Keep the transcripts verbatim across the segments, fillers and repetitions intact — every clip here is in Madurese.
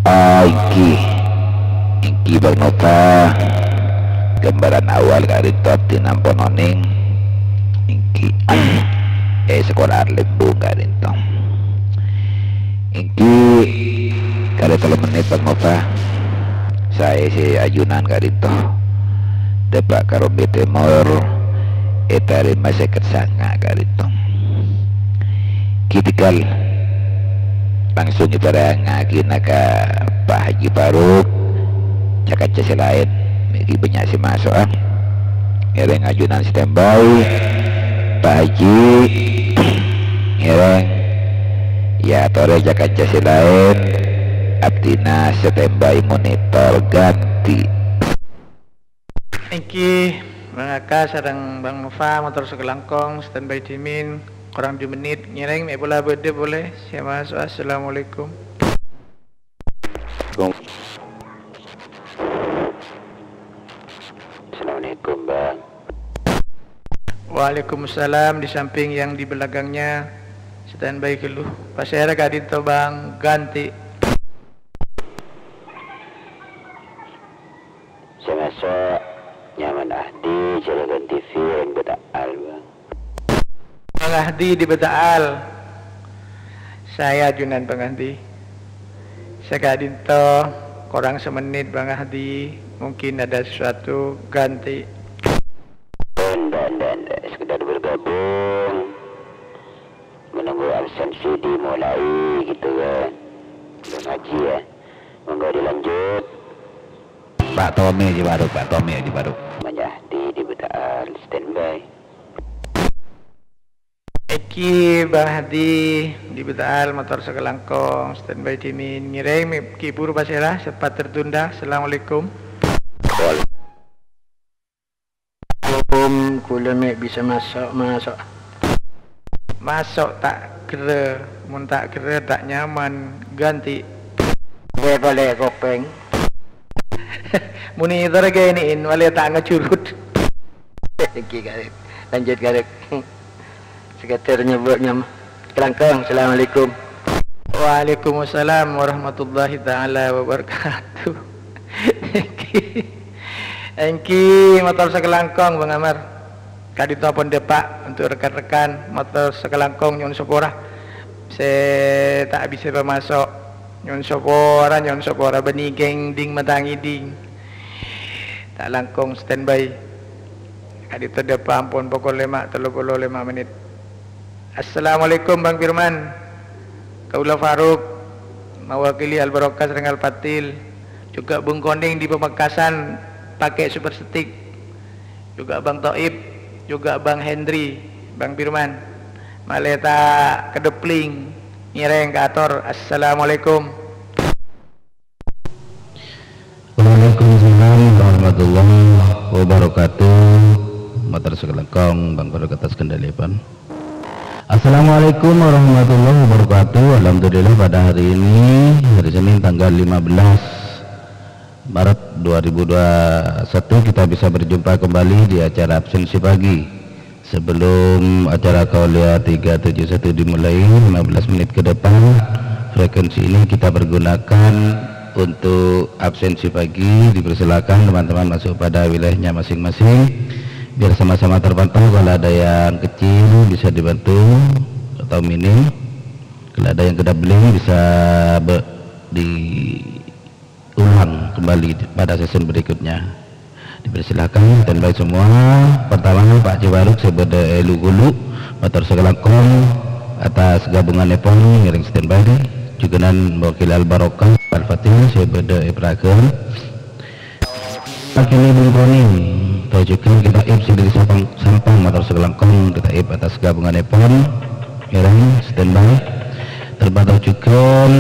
Ah, èngghi. Èngghi, Bang Nova. Ghâmbhârân awal ka'dinto abdhina ampon onèng. Èngghi. Eh, sakola lèmbung ka'dinto. Èngghi, karè tello mennit, Bang Nova. Saè sè ajunan ka'dinto. Dâpa' ka Rombi Tèmor, ètarèma sèket sanga' ka'dinto. Ghi tèghâl langsung èbârâ'âghinâ ka Pa' Haji Faruk, ca-kanca sè laèn, mè' ghi' bânnya' sè maso'a. Ngèrèng ajunan standby, Pa' Haji, ngèrèng, èyatorè ca-kanca sè laèn, abdhina standby monitor ghântè. Èngghi, Bang Aka sareng Bang Nova, mator sakalangkong, standby dhimèn, korang dhu mennit, ngèrèng mè' pola bâdâ polè sè maso'. Assalamualaikum. Assalamualaikum, Bang. Waalaikumsalam, di samping yang di belakangnya, standby ghâllu. Pasèra ka'dinto, Bang, ghântè. Sè maso' Nyaman Ahdi, Cilegon T V, rèng Bâta'al, Bang. Bang Ahdi di Bâta'al. Saè ajunan Bang Ahdi. Saka'dinto korang samennit Bang Ahdi. Mungkin ada sesuatu, ghântè. Enggak, enggak, enggak. Sekedar bergabung. Menunggu absensi dimulai gitu kan. Belum ngaji ya. Monggo dilanjut. Pak Tommy Haji Faruk, Pak Tommy Haji Faruk. Manyahdi di Bâta'al, standby. Èngghi Bang Ahdi di Bâta'al, mator sakalangkong, standby dhimèn. Ngèrèng mè' ghi' buru pasèra, sempat tertunda. Assalamualaikum. Assalamualaikum, kulâ mè' bisa maso', maso'. Maso' ta' ghârâ, mon ta' ghârâ ta' nyaman, ghântè. Ghântè polè kopèng. Monitor ghântè'è, malè ta' ngajhurut. Èngghi, Karèk. Lanjut, Karèk. Sekedar nyebut nyam-, Kelangkong, assalamualaikum. Waalaikumsalam warahmatullahi ta'ala wabarakatuh. Èngghi, èngghi, mator sakalangkong, Bang Amar. Ka'dinto pon dâpa' untuk rekan-rekan, mator sakalangkong nyo'on sapora. Sè ta' bisa pamaso', nyo'on sapora, nyo'on sapora, bânnè kèng dhing matangèdhing. Ta' langkong standby. Ka'dinto dâpa' ampon pokol lèma' tello polo lèma' mennit. Assalamualaikum, Bang Firman. Kaulâ Faruk, mawakili Al Barokah sareng Al Fatil, juga Bung Koning di Pamekasan pakai super stick, juga Bang Toib, juga Bang Hendri, Bang Firman. Malè ta' kadheppling, ngèrèng kator. Assalamualaikum. Waalaikumsalam warahmatullahi wabarakatuh. Mator sakalangkong, Bang Faruk atas kendalièpon. Assalamualaikum warahmatullahi wabarakatuh. Alhamdulillah, pada hari ini, hari Senin tanggal lima belas Maret dua ribu dua puluh satu, kita bisa berjumpa kembali di acara absensi pagi. Sebelum acara Kauliah tiga tujuh satu dimulai, lima belas menit ke depan, frekuensi ini kita pergunakan untuk absensi pagi. Dipersilakan teman-teman masuk pada wilayahnya masing-masing, biar sama-sama terpantau. Kalau ada yang kecil, bisa dibantu, atau minim. Kalau ada yang kedap-beling, bisa be-, di ulang kembali pada sesi berikutnya. Dipersilakan, standby semua. Pertama, Pak Haji Faruk sè bâdâ è Lu-Ghulu, mator sakalangkong atas gabunganèpon, ngèrèng standby. Jhughân mewakili Al Barokah, Al Fatih sè bâdâ è Praga. Mewakili Bung Koning, atau jhughân Kitaib sè dâri Sampang, Sampang, mator sakalangkong Kitaib atas gabunganèpon. Ngèrèng standby. Terpantau jhughân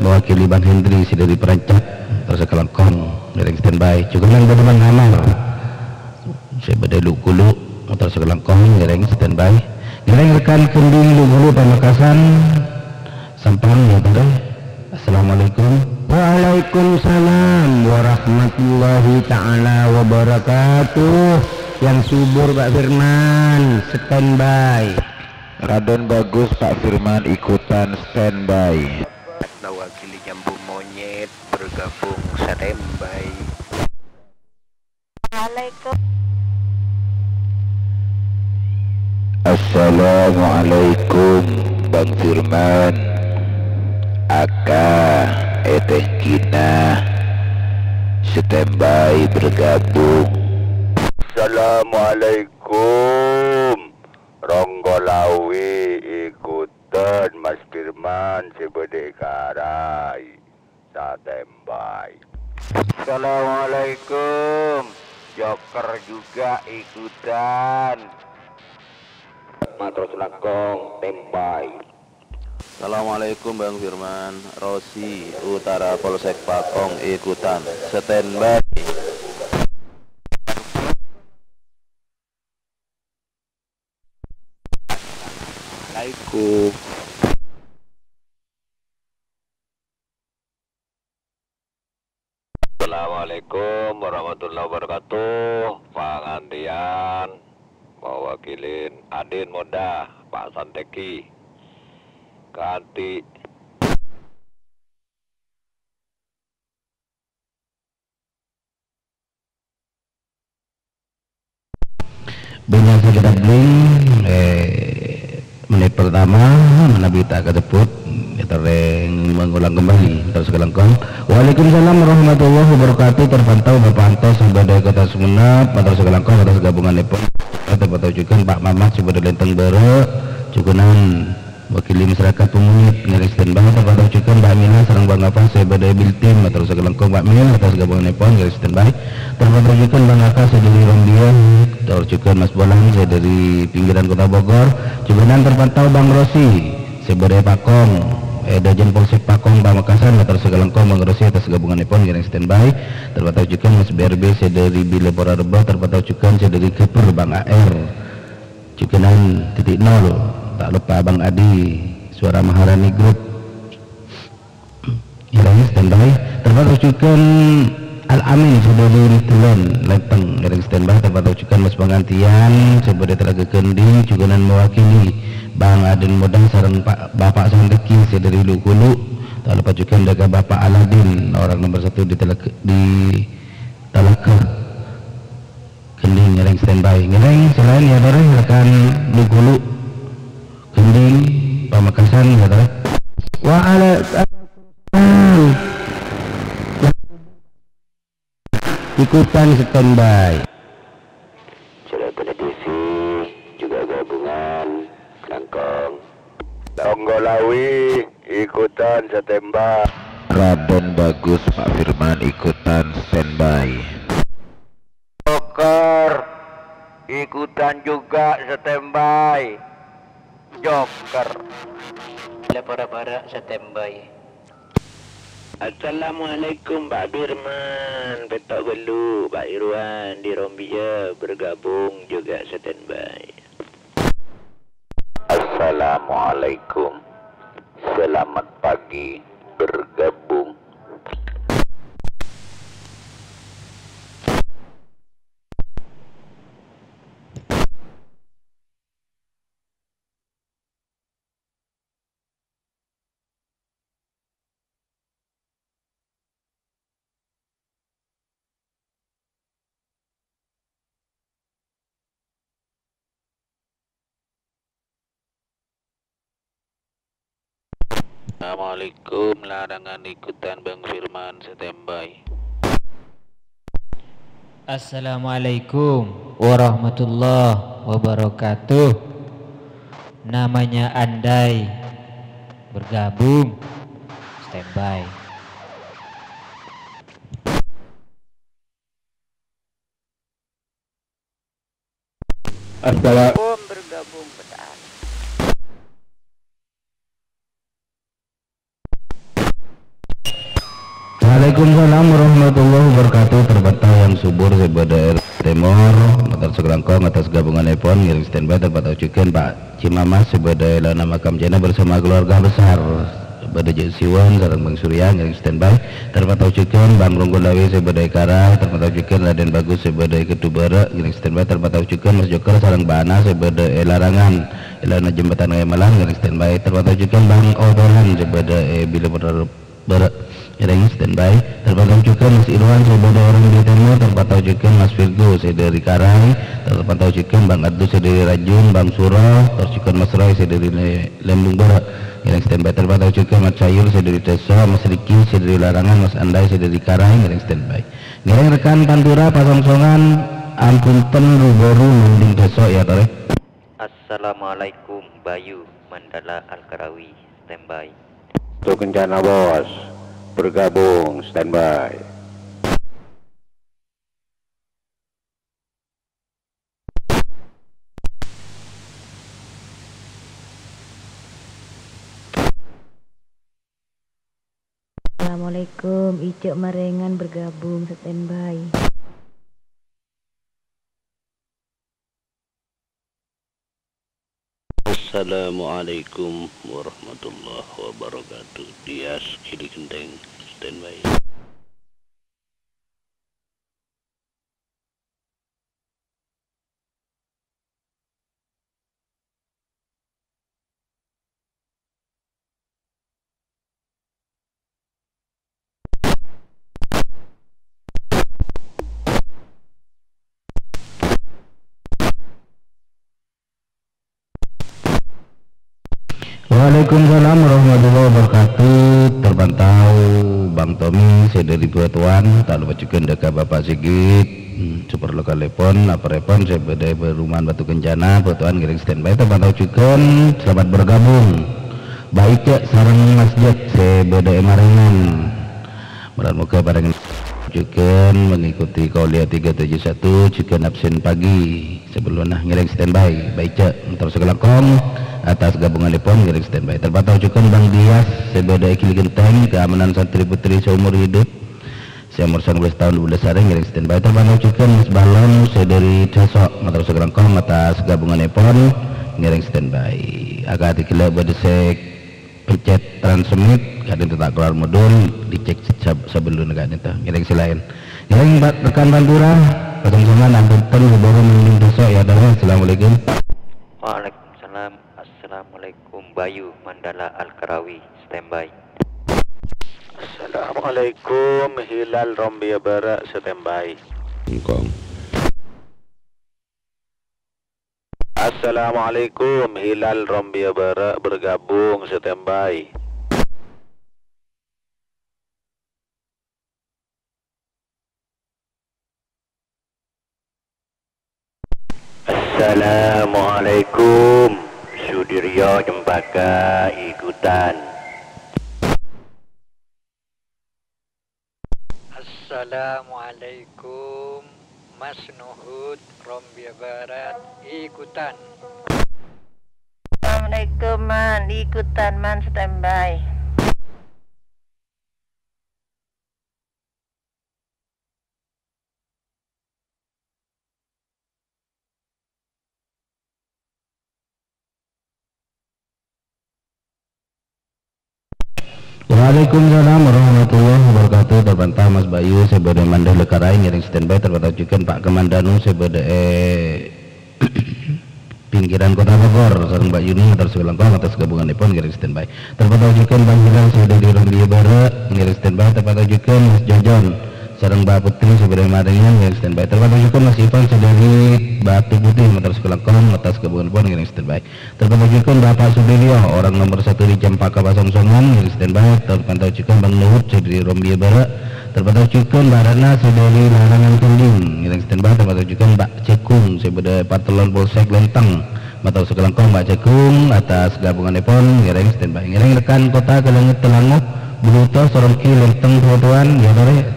mewakili Bang Hendri sè dâri Perancak, mator sakalangkong, ngèrèng standby. Jhughân bâdâ Bang Amar sè bâdâ Lu-Ghulu, mator sakalangkong, ngèrèng standby. Ngèrèng rekan gending Lu-Ghulu Pamekasan, Sampang, ya, bâdâ. Assalamualaikum. Waalaikumsalam warahmatullahi ta'ala wabarakatuh. Yang subur, Pak Firman, standby. Raden Bagus, Pak Firman ikutan standby. Nyambu Monyet bergabung standby. Assalamualaikum. Assalamualaikum, Bang Firman. Aka, Etengkina, standby bergabung. Assalamualaikum. Ronggolawi ikutan Mas Firman sè bâdâ è Karai. Standby. Assalamualaikum. Joker juga ikutan. Matros Langkong, standby. Assalamualaikum, Bang Firman. Rosi, Utara Polsek Pakong, ikutan. Standby. Assalamualaikum. Assalamualaikum warahmatullahi wabarakatuh. Pangantèyan mawakilin Adin Moda, Pak Santeki. Kanti. Bânnya' sè kita bling, eh, menit pertama, manabi ta' kasebbhut, èterrèng mengulang kembali, mator sakalangkong. Waalaikumsalam warahmatullahi wabarakatuh, terpantau Bapak Anto sè bâdâ è Kota Sumenep, mator sakalangkong atas gabunganèpon, terpantau jhughân Pak Mamat sè bâdâ Lenteng Bârâ', jhughânan. Wakili masyarakat Pemonyet, ngèrèng standby, terpantau jhughân Mbak Mila sareng Bang Afan sè bâdâ è Biltim, mator sakalangkong Mbak Mila atas gabunganèpon, ngèrèng standby. Terpantau jhughân Bang Aka sè dâri Rombia, mator jhughân Mas Bolang sè dâri pinggiran Kota Bogor, jhughânan terpantau Bang Rosi sè bâdâ è Pakong, è Dâjân Polsek Pakong, Pamekasan, mator sakalangkong Bang Rosi atas gabunganèpon, ngèrèng standby. Terpantau jhughân Mas B R B sè dâri Bilâ Pora Rebbhâ, terpantau jhughân sè dâri Gâbâr Bang A R. Jhughânan titik nol, ta' loppa Bang Adi, Suara Maharani Group. Ngèrèng standby. Terpantau jhughân Al-Amin, sè dâri Dulon, Lenteng, ngèrèng standby. Terpantau jhughân Mas Pangantèyan, sè bâdâ è Talaga Gending, jhughânan mewakili Bang Adin Modang sareng Pa-, Bapak Santeki, sè dâri Lu-Kulu. Ta' loppa jhughân dâ' ka Bapak Aladin, orang nomor satu di Talaga, di Talaga. Gending ngèrèng standby. Ngèrèng sè laèn ya, Dor, rekan Lu-Kulu. Gending, Pamekasan, ya, Dor. Waalaikumsalam. Ikutan standby. Cirebon T V juga gabungan, langkong. Tonggolawi ikutan standby. Raden Bagus, Pak Firman ikutan standby. Joker, ikutan juga standby. Joker. Lepara-para standby. Assalamualaikum, Pak Firman. Petok Gelu, Pak Irwan, di Rombia, bergabung juga standby. Assalamualaikum. Selamat pagi, bergabung. Assalamualaikum, larangan ikutan Bang Firman, standby. Assalamualaikum warahmatullahi wabarakatuh. Namanya Andai, bergabung, standby. Assala- Bom bergabung, betul. Waalaikumsalam warahmatullahi wabarakatuh. Terpantau yang subur sè bâdâ è Tèmor, mator sakalangkong atas gabunganèpon, ngèrèng standby. Terpantau jhughân Pak Cimamas sè bâdâ è laènna makam jâna bersama keluarga besar. Bâdâ Jek Siwan sareng Bang Surya ngèrèng standby. Terpantau jhughân Bang Ronggo Lawi sè bâdâ è Karai, terpantau jhughân Raden Bagus sè bâdâ è Kedubara ngèrèng standby, terpantau jhughân Mas Joker sareng Bana sè bâdâ è Larangan, è laènna Jembatan Kaimalan ngèrèng standby, terpantau jhughân Bang Otoran sè bâdâ è Bilâ Pora Reb-, Bârâ'. Ngèrèng standby. Terpantau jhughân Mas Irwan sè bâdâ è Rembiyâ Tèmor, terpantau jhughân Mas Virgo sè dâri Karai, terpantau jhughân Bang Ardus sè dâri Rajung, Bang Suro, tor jhughân Mas Roy sè dâri Lè-, Lembung Bârâ'. Ngèrèng standby. Terpantau jhughân Mas Cayul sè dâri Dâso, Mas Riki sè dâri Larangan, Mas Andai sè dâri Karai, ngèrèng standby. Ngèrèng rekan Pantura pasongsongan, ampun ten ru-bâru mending besok ya, Tore. Assalamualaikum, Bayu, Mandala Al-Karawi, standby. Batu Kencana, Bos. Bergabung, standby. Assalamualaikum, Icek Marengan bergabung, standby. Assalamualaikum warahmatullahi wabarakatuh. Dias Gili Genteng, standby. Waalaikumsalam warahmatullahi wabarakatuh. Terpantau Bang Tommy sè dâri Batuan, ta' loppa jhughân dâ' ka Bapak Sigit, hmm, super lokalèpon, apa rèpon sè bâdâ è perumahan Batu Kencana, Batuan ngèrèng standby. Terpantau jhughân, selamat bergabung. Baik, Cak, sareng Mas Jack sè bâdâ è Marengan. Moghâ-moghâ parèng jhughân mengikuti kuliah tiga tujuh satu, jhughân absen pagi. Sabellunna ngèrèng standby, Baicak, motor sakalangkong, atas gabunganèpon ngèrèng standby. Terpantau jhughân Bang Dias sè bâdâ è Gili Genteng, keamanan santri putri seumur hidup, sè umur sangabelas taon dua belas arè ngèrèng standby. Terpantau jhughân Mas Balon sè dâri Dâso, motor sakalangkong, atas gabunganèpon ngèrèng standby. Akadhi ghellâ' bâdâ sè pencet transmit, ka'dinto ta' kalowar modul, dicek sab-, sabellunna ka'dinto. Ngèrèng sè laèn. Ngèrèng, Pak, rekan Pantura, pasongsongan, ampun ten, buru mending besok, ya, Dara. Assalamualaikum. Waalaikumsalam. Assalamualaikum, Bayu, Mandala Al-Karawi, standby. Assalamualaikum, Hilal Rombia Barat, standby. Engkong. Assalamualaikum, Hilal Rombia Barat bergabung, standby. Assalamualaikum, Sudiryo Cempaka ikutan. Assalamualaikum, Mas Nuhud, Rombia Barat, ikutan. Assalamualaikum, Man, ikutan, Man, standby. Waalaikumsalam warahmatullahi wabarakatuh. Terpantau Mas Bayu sè bâdâ è Mandala Karai ngèrèng standby, terpantau jhughân Pak Kamandanu sè bâdâ è pinggiran Kota Bogor, sareng Mbak Yuni, atas sakalangkong, atas gabunganèpon, ngèrèng standby. Terpantau jhughân Bang Hilal sè dâri Rumbia Barat, ngèrèng standby. Terpantau jhughân Mas Jojon sareng Mbak Putri sè bâdâ è Marengan, ngèrèng standby. Terpantau jhughân Mas Ivan sè dâri Batu Putih, atas sakalangkong, atas gabunganèpon, ngèrèng standby. Terpantau jhughân Bapak Sudiryo, orang nomor satu di Cempaka Pasongsongan, ngèrèng standby. Terpantau jhughân Bang Luhut sè dâri Rumbia Barat. Terpantau jhughân Mbak Ratna sè dâri Larangan Gending, ngèrèng standby. Terpantau jhughân Mbak Jagung sè bâdâ è Patelon Polsek Lenteng. Mator sakalangkong Mbak Jagung, atas gabunganèpon ngèrèng standby. Ngèrèng rekan Kota Kalangit Telango, Bluto, Sorongki, Lenteng, Batuan, ya, Tore.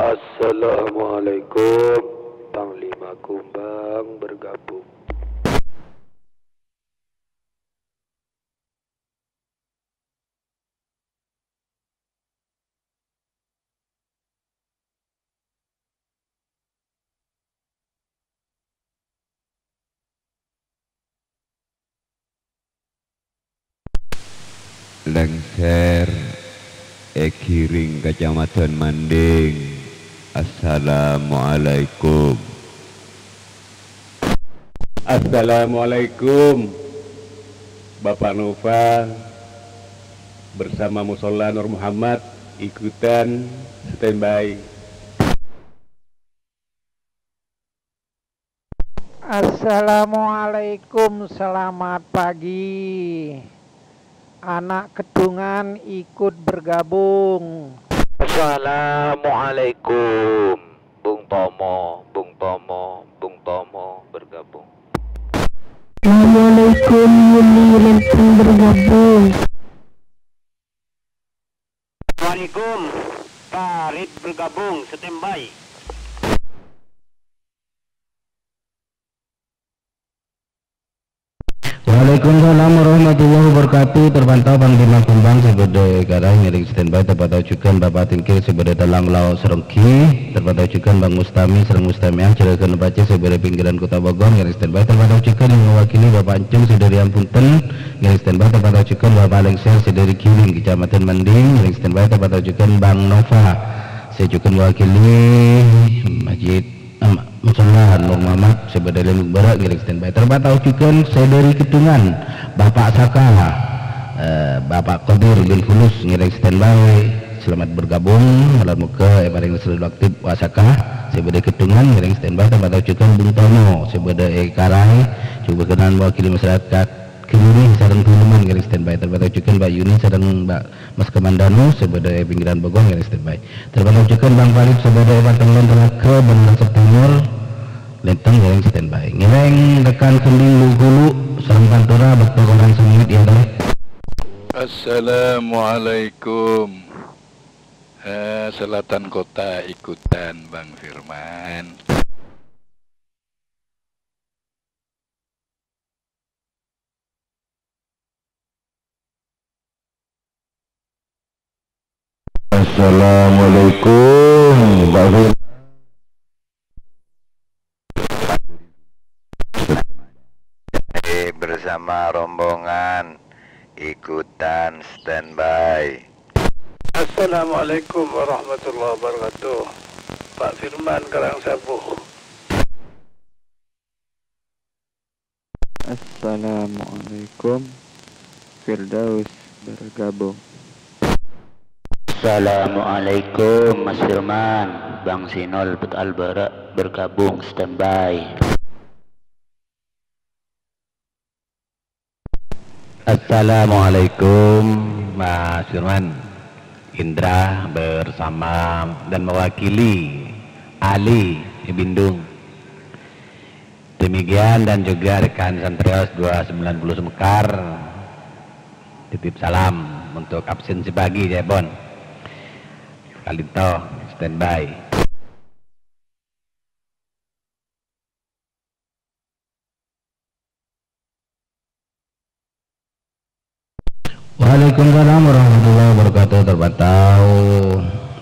Assalamualaikum, Panglima Kumbang bergabung. Lengser, Egiring, Kecamatan Manding. Assalamualaikum. Assalamualaikum, Bapak Noval. Bersama Musholla Nur Muhammad, ikutan standby. Assalamualaikum, selamat pagi. Anak Kedungan ikut bergabung. Assalamualaikum, Bung Tomo, Bung Tomo, Bung Tomo bergabung. Assalamualaikum, Yuni Lenteng bergabung. Assalamualaikum, Farid bergabung, standby. Waalaikumsalam warahmatullahi wabarakatuh. Terpantau Panglima Kumbang sè bâdâ è Karai ngèrèng standby. Terpantau jhughân Bapak Tingkir sè bâdâ è Talang Lao' Seronggi. Terpantau jhughân Bang Mustami sareng Mustamiah Juragan Pace sè bâdâ è pinggiran Kottha Bogor ngèrèng standby. Terpantau jhughân sè mewakili Bapak Encung sè dâri Ampunten ngèrèng standby. Terpantau jhughân Bapak Lengser sè dâri Giling, Kecamatan Mending ngèrèng standby. Terpantau jhughân Bang Nova sè jhughân mewakili Masjid Em, Musholla Nur Muhammad sè bâdâ è Lembung Bârâ' ngèrèng standby. Terpantau jhughân sè dâri Kedungan, Bapak Saka, eh, Bapak Qadir bin Fulus ngèrèng standby. Selamat bergabung, moghâ-moghâ èparèngè selalu aktif, Pak Saka sè bâdâ è Kedungan ngèrèng standby. Terpantau jhughân Bung Tono sè bâdâ è Karai, jhughân mewakili masyarakat Kediri sareng Buleman ngèrèng standby. Terpantau jhughân Pak Yuni sareng Mbak Mas Kamandanu sè bâdâ è pinggiran Bogor ngèrèng standby. Terpantau jhughân Bang Palib sè bâdâ è Patenglon Telaga, Bendungan Timur, Lenteng ngèrèng standby. Ngèrèng rekan Kending Lu Gulu sareng Pantura bâkto korang samèt, ya, Bang. Assalamualaikum. Eh, Selatan Kota ikutan, Bang Firman. Assalamualaikum, Pak Fir-, Eh, bersama rombongan ikutan standby. Assalamualaikum warahmatullahi wabarakatuh. Pak Firman Karangsabuh. Assalamualaikum. Firdaus bergabung. Assalamualaikum, Mas Firman. Bang Sinol Pet Albara bergabung, standby. Assalamualaikum, Mas Firman. Indra bersama dan mewakili Ali Ibindung. Demikian dan juga rekan Santrios dua sembilan puluh Semekar. Titip salam untuk absensi pagi, ya, Bon. Kalito, standby. Waalaikumsalam warahmatullahi wabarakatuh. Terpantau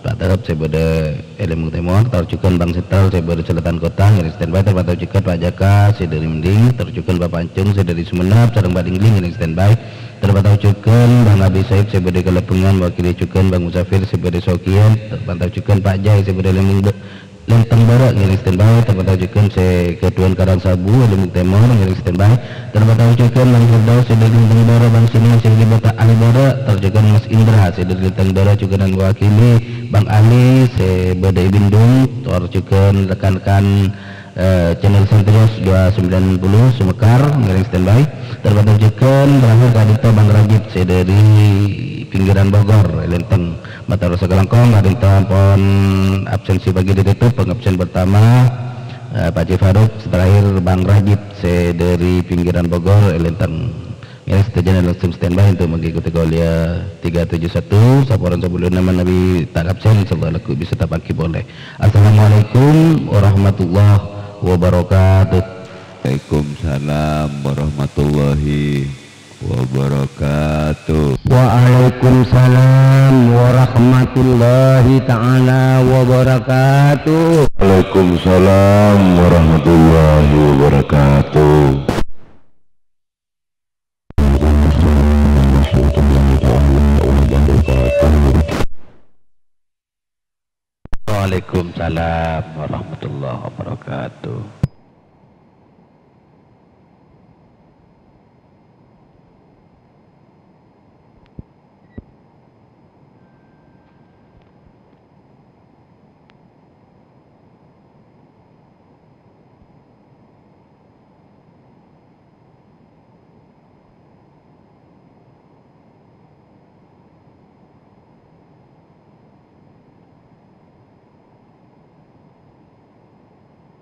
Pak Terep sè bâdâ è Lembung Timur, tor jhughân Bang Sentral sè bâdâ Selatan Kota, ngèrèng standby. Terpantau jhughân Pak Jaka sè dâri Mending, tor jhughân Bapak Encung sè dâri Sumenep, sareng Pak Dingling ngèrèng standby. Terpantau jhughân Bang Abi Saib sè bâdâ Kalabungan, wakili jhughân Bang Musafir sè bâdâ Sogiyan, terpantau jhughân Pak Jai sè bâdâ Lembung Bâ-, Lenteng Bârâ' ngèrèng standby, terpantau jhughân sè Kedungan Karangsabuh, Lembung Tèmor ngèrèng standby, terpantau jhughân Bang Firdaus sè dâri Lenteng Bârâ', Bang Sinan sè dâri Bata' Ali Bârâ', tor jhughân Mas Indra sè dâri Lenteng Bârâ', jhughân mewakili Bang Ali sè bâdâ è Bindung, tor jhughân rekan-rekan, eh, channel Santrios dua sembilan puluh Sumekar ngèrèng standby, terpantau jhughân terakhir ka'dinto Bang Rajib sè dâri pinggiran Bogor, è Lenteng. Mator sakalangkong, ka'dinto ampon absensi pagi ditutup, pengabsen pertama, eh, Pak Haji Faruk, terakhir Bang Rajib sè dâri pinggiran Bogor, è Lenteng. Ya, sadhâjâna langsung standby untuk mengikuti kuliah tiga tujuh satu, saporana sabellunna manabi ta' absen, insyaallah lagghu' bisa ta' panggi polè. Assalamualaikum warahmatullahi wabarakatuh. Waalaikumsalam warahmatullahi wabarakatuh. Waalaikumsalam warahmatullahi ta'ala wabarakatuh. Waalaikumsalam warahmatullahi wabarakatuh. Waalaikumsalam warahmatullahi wabarakatuh.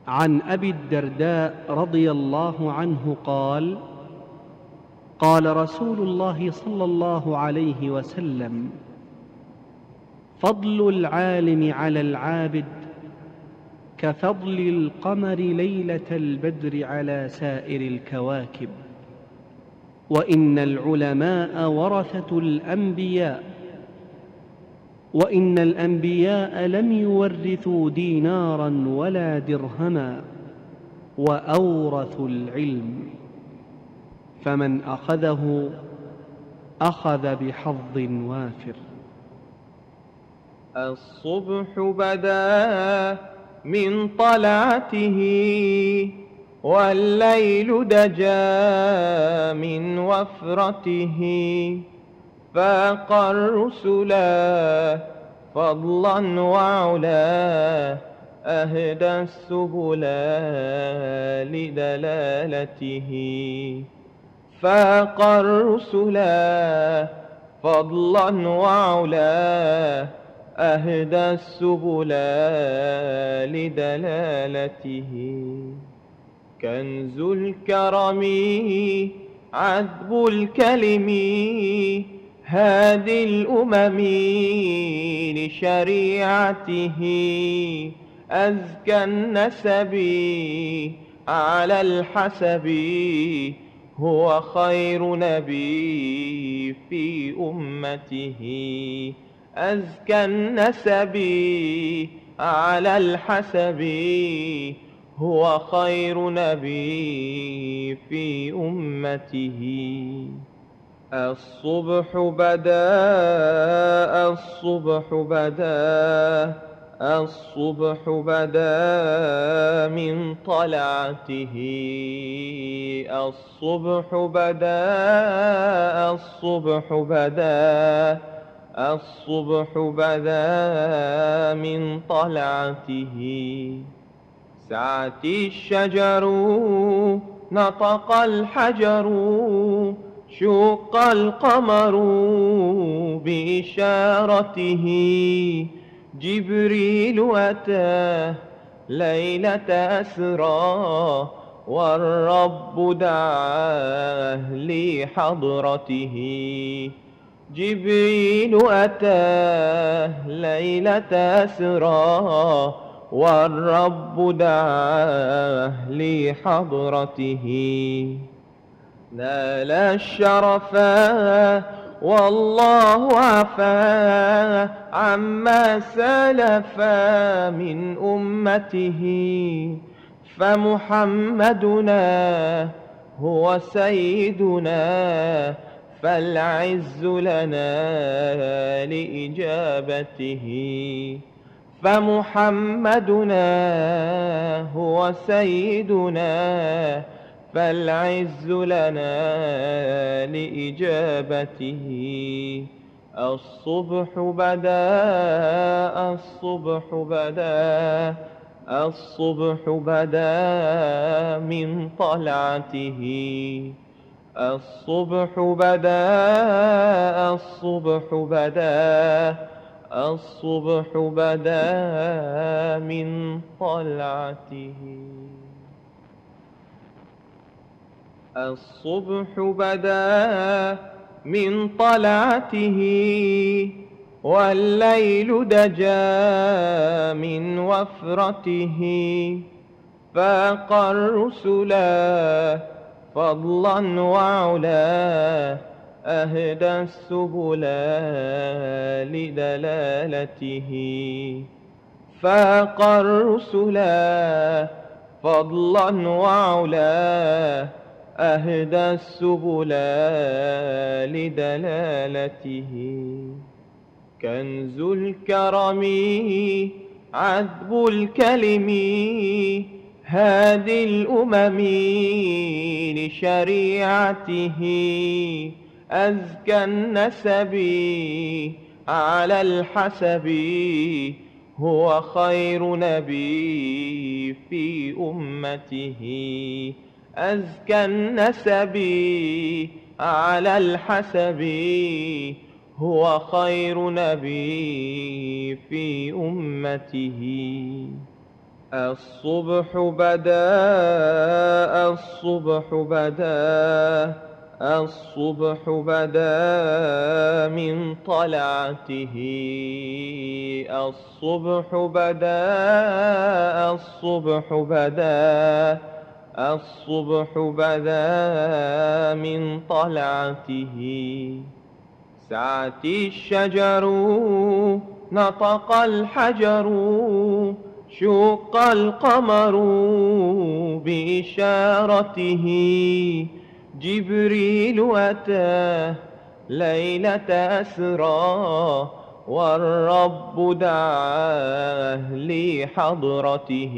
عن أبي الدرداء رضي الله عنه قال: قال رسول الله صلى الله عليه وسلم: فضل العالم على العابد كفضل القمر ليلة البدر على سائر الكواكب، وإن العلماء ورثة الأنبياء، وإن الأنبياء لم يورثوا دينارا ولا درهما، وأورثوا العلم، فمن أخذه أخذ بحظ وافر. الصبح بدا من طلعته، والليل دجا من وفرته، فاق الرسلا فضلا وعلا، أهدى السبلا لدلالته. فاق الرسلا فضلا وعلا، أهدى السبلا لدلالته. كنز الكرم عذب الكلم هادي الأمم لشريعته، أزكى النسب على الحسب هو خير نبي في أمته، أزكى النسب على الحسب هو خير نبي في أمته. الصبح بدا، الصبح بدا، الصبح بدا من طلعته. الصبح بدا، الصبح بدا، الصبح بدا من طلعته. سعت الشجر، نطق الحجر، شق القمر بإشارته. جبريل أتى ليلة أسرى، والرب دعاه لحضرته. جبريل أتى ليلة أسرى، والرب دعاه لحضرته. نال الشرفا والله عفا عما سلف من أمته، فمحمدنا هو سيدنا، فالعز لنا لإجابته. فمحمدنا هو سيدنا، فالعز لنا لإجابته. الصبح بدا، الصبح بدا، الصبح بدا من طلعته. الصبح بدا، الصبح بدا، الصبح بدا من طلعته. الصبح بدا من طلعته، والليل دجا من وفرته، فاق الرسلا فضلا وعلا، أهدى السبلا لدلالته. فاق الرسلا فضلا وعلا، أهدى السبلا لدلالته. كنز الكرم عذب الكلم، هادي الأمم لشريعته، أزكى النسب على الحسب، هو خير نبي في أمته. أزكى النسب على الحسب، هو خير نبي في أمته. الصبح بدا، الصبح بدا، الصبح بدا من طلعته. الصبح بدا، الصبح بدا، الصبح بدا من طلعته. سعت الشجر، نطق الحجر، شق القمر بإشارته. جبريل أتى ليلة أسرى، والرب دعاه لحضرته.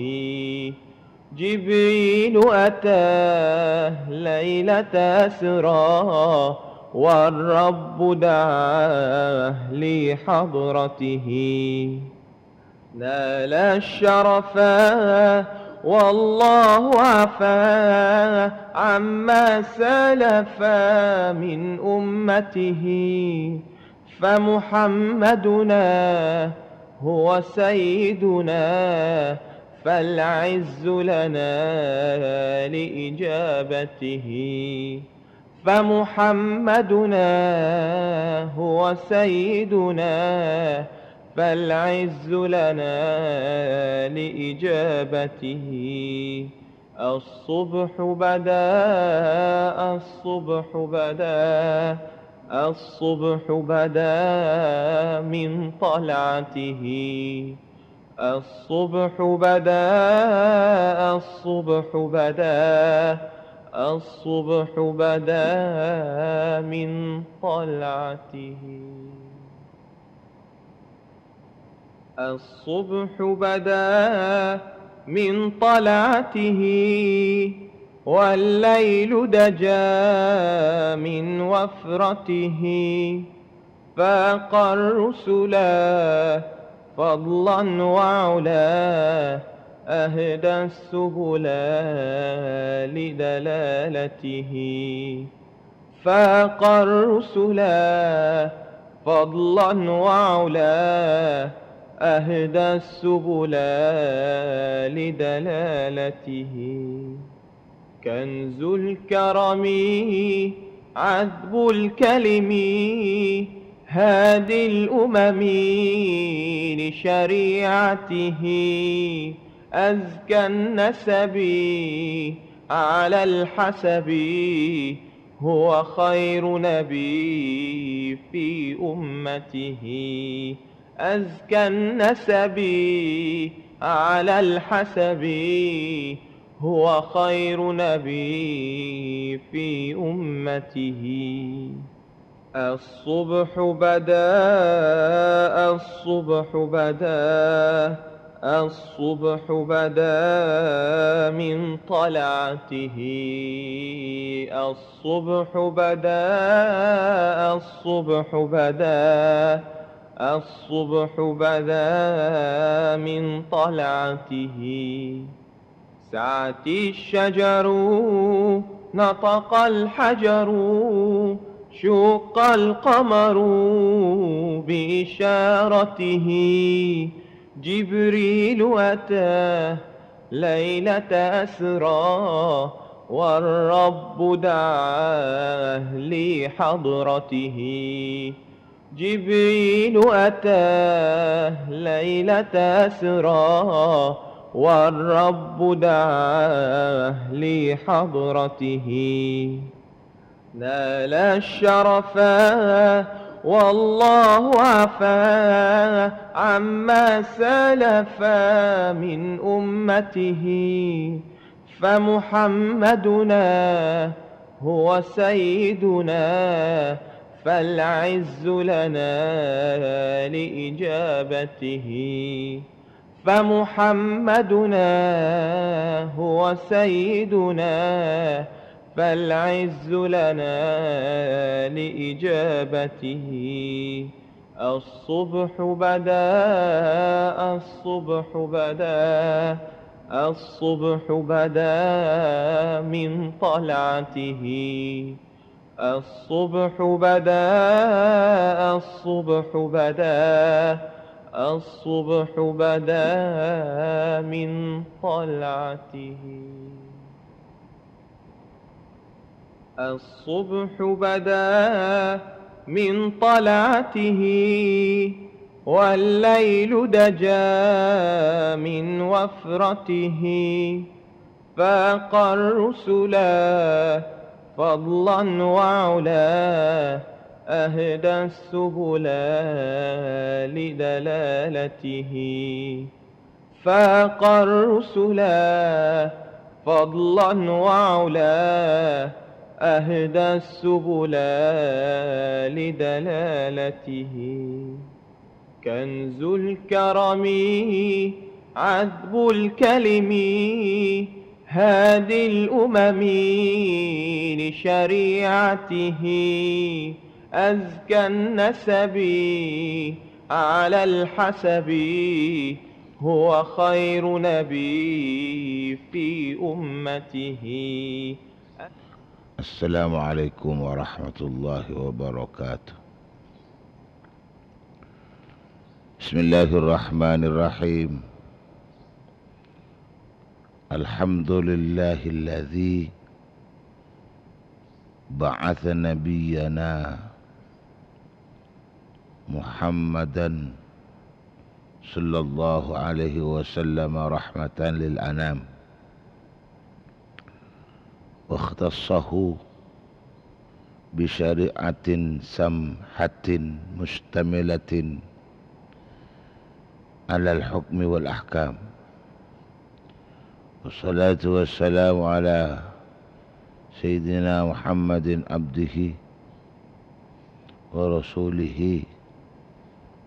جبريل أتى ليلة أسرى، والرب دعاه لحضرته. نال الشرفا والله عفا عما سلف من أمته. فمحمدنا هو سيدنا، فالعز لنا لإجابته. فمحمدنا هو سيدنا، فالعز لنا لإجابته. الصبح بدا، الصبح بدا، الصبح بدا من طلعته. الصبح بدا، الصبح بدا، الصبح بدا من طلعته. الصبح بدا من طلعته، والليل دجا من وفرته. فاق الرسلا فضلا وعلا، أهدى السبلا لدلالته. فاق الرسلا فضلا وعلا، أهدى السبلا لدلالته. كنز الكرم عذب الكلم، هادي الأمم لشريعته. أزكى النسب على الحسب، هو خير نبي في أمته. أزكى النسب على الحسب، هو خير نبي في أمته. الصبح بدا، الصبح بدا، الصبح بدا من طلعته. الصبح بدا، الصبح بدا، الصبح بدا من طلعته. سعت الشجر، نطق الحجر، شق القمر بإشارته. جبريل أتى ليلة أسرى، والرب دعاه لحضرته. جبريل أتى ليلة أسرى، والرب دعاه لحضرته. نال الشرفا والله عفا عما سلف من أمته. فمحمدنا هو سيدنا، فالعز لنا لإجابته. فمحمدنا هو سيدنا، فالعز لنا لإجابته. الصبح بدا، الصبح بدا، الصبح بدا من طلعته. الصبح بدا، الصبح بدا، الصبح بدا من طلعته. الصبح بدا من طلعته، والليل دجا من وفرته، فاق الرسلا فضلا وعلا، أهدى السبل لدلالته. فاق الرسلا فضلا وعلا، أهدى السبل لدلالته. كنز الكرم عذب الكلم هادي الأمم لشريعته. أزكى النسب على الحسب، هو خير نبي في أمته. السلام عليكم ورحمة الله وبركاته. بسم الله الرحمن الرحيم. الحمد لله الذي بعث نبينا محمدا صلى الله عليه وسلم رحمة للأنام، واختصه بشريعة سمحة مشتملة على الحكم والأحكام. والصلاة والسلام على سيدنا محمد عبده ورسوله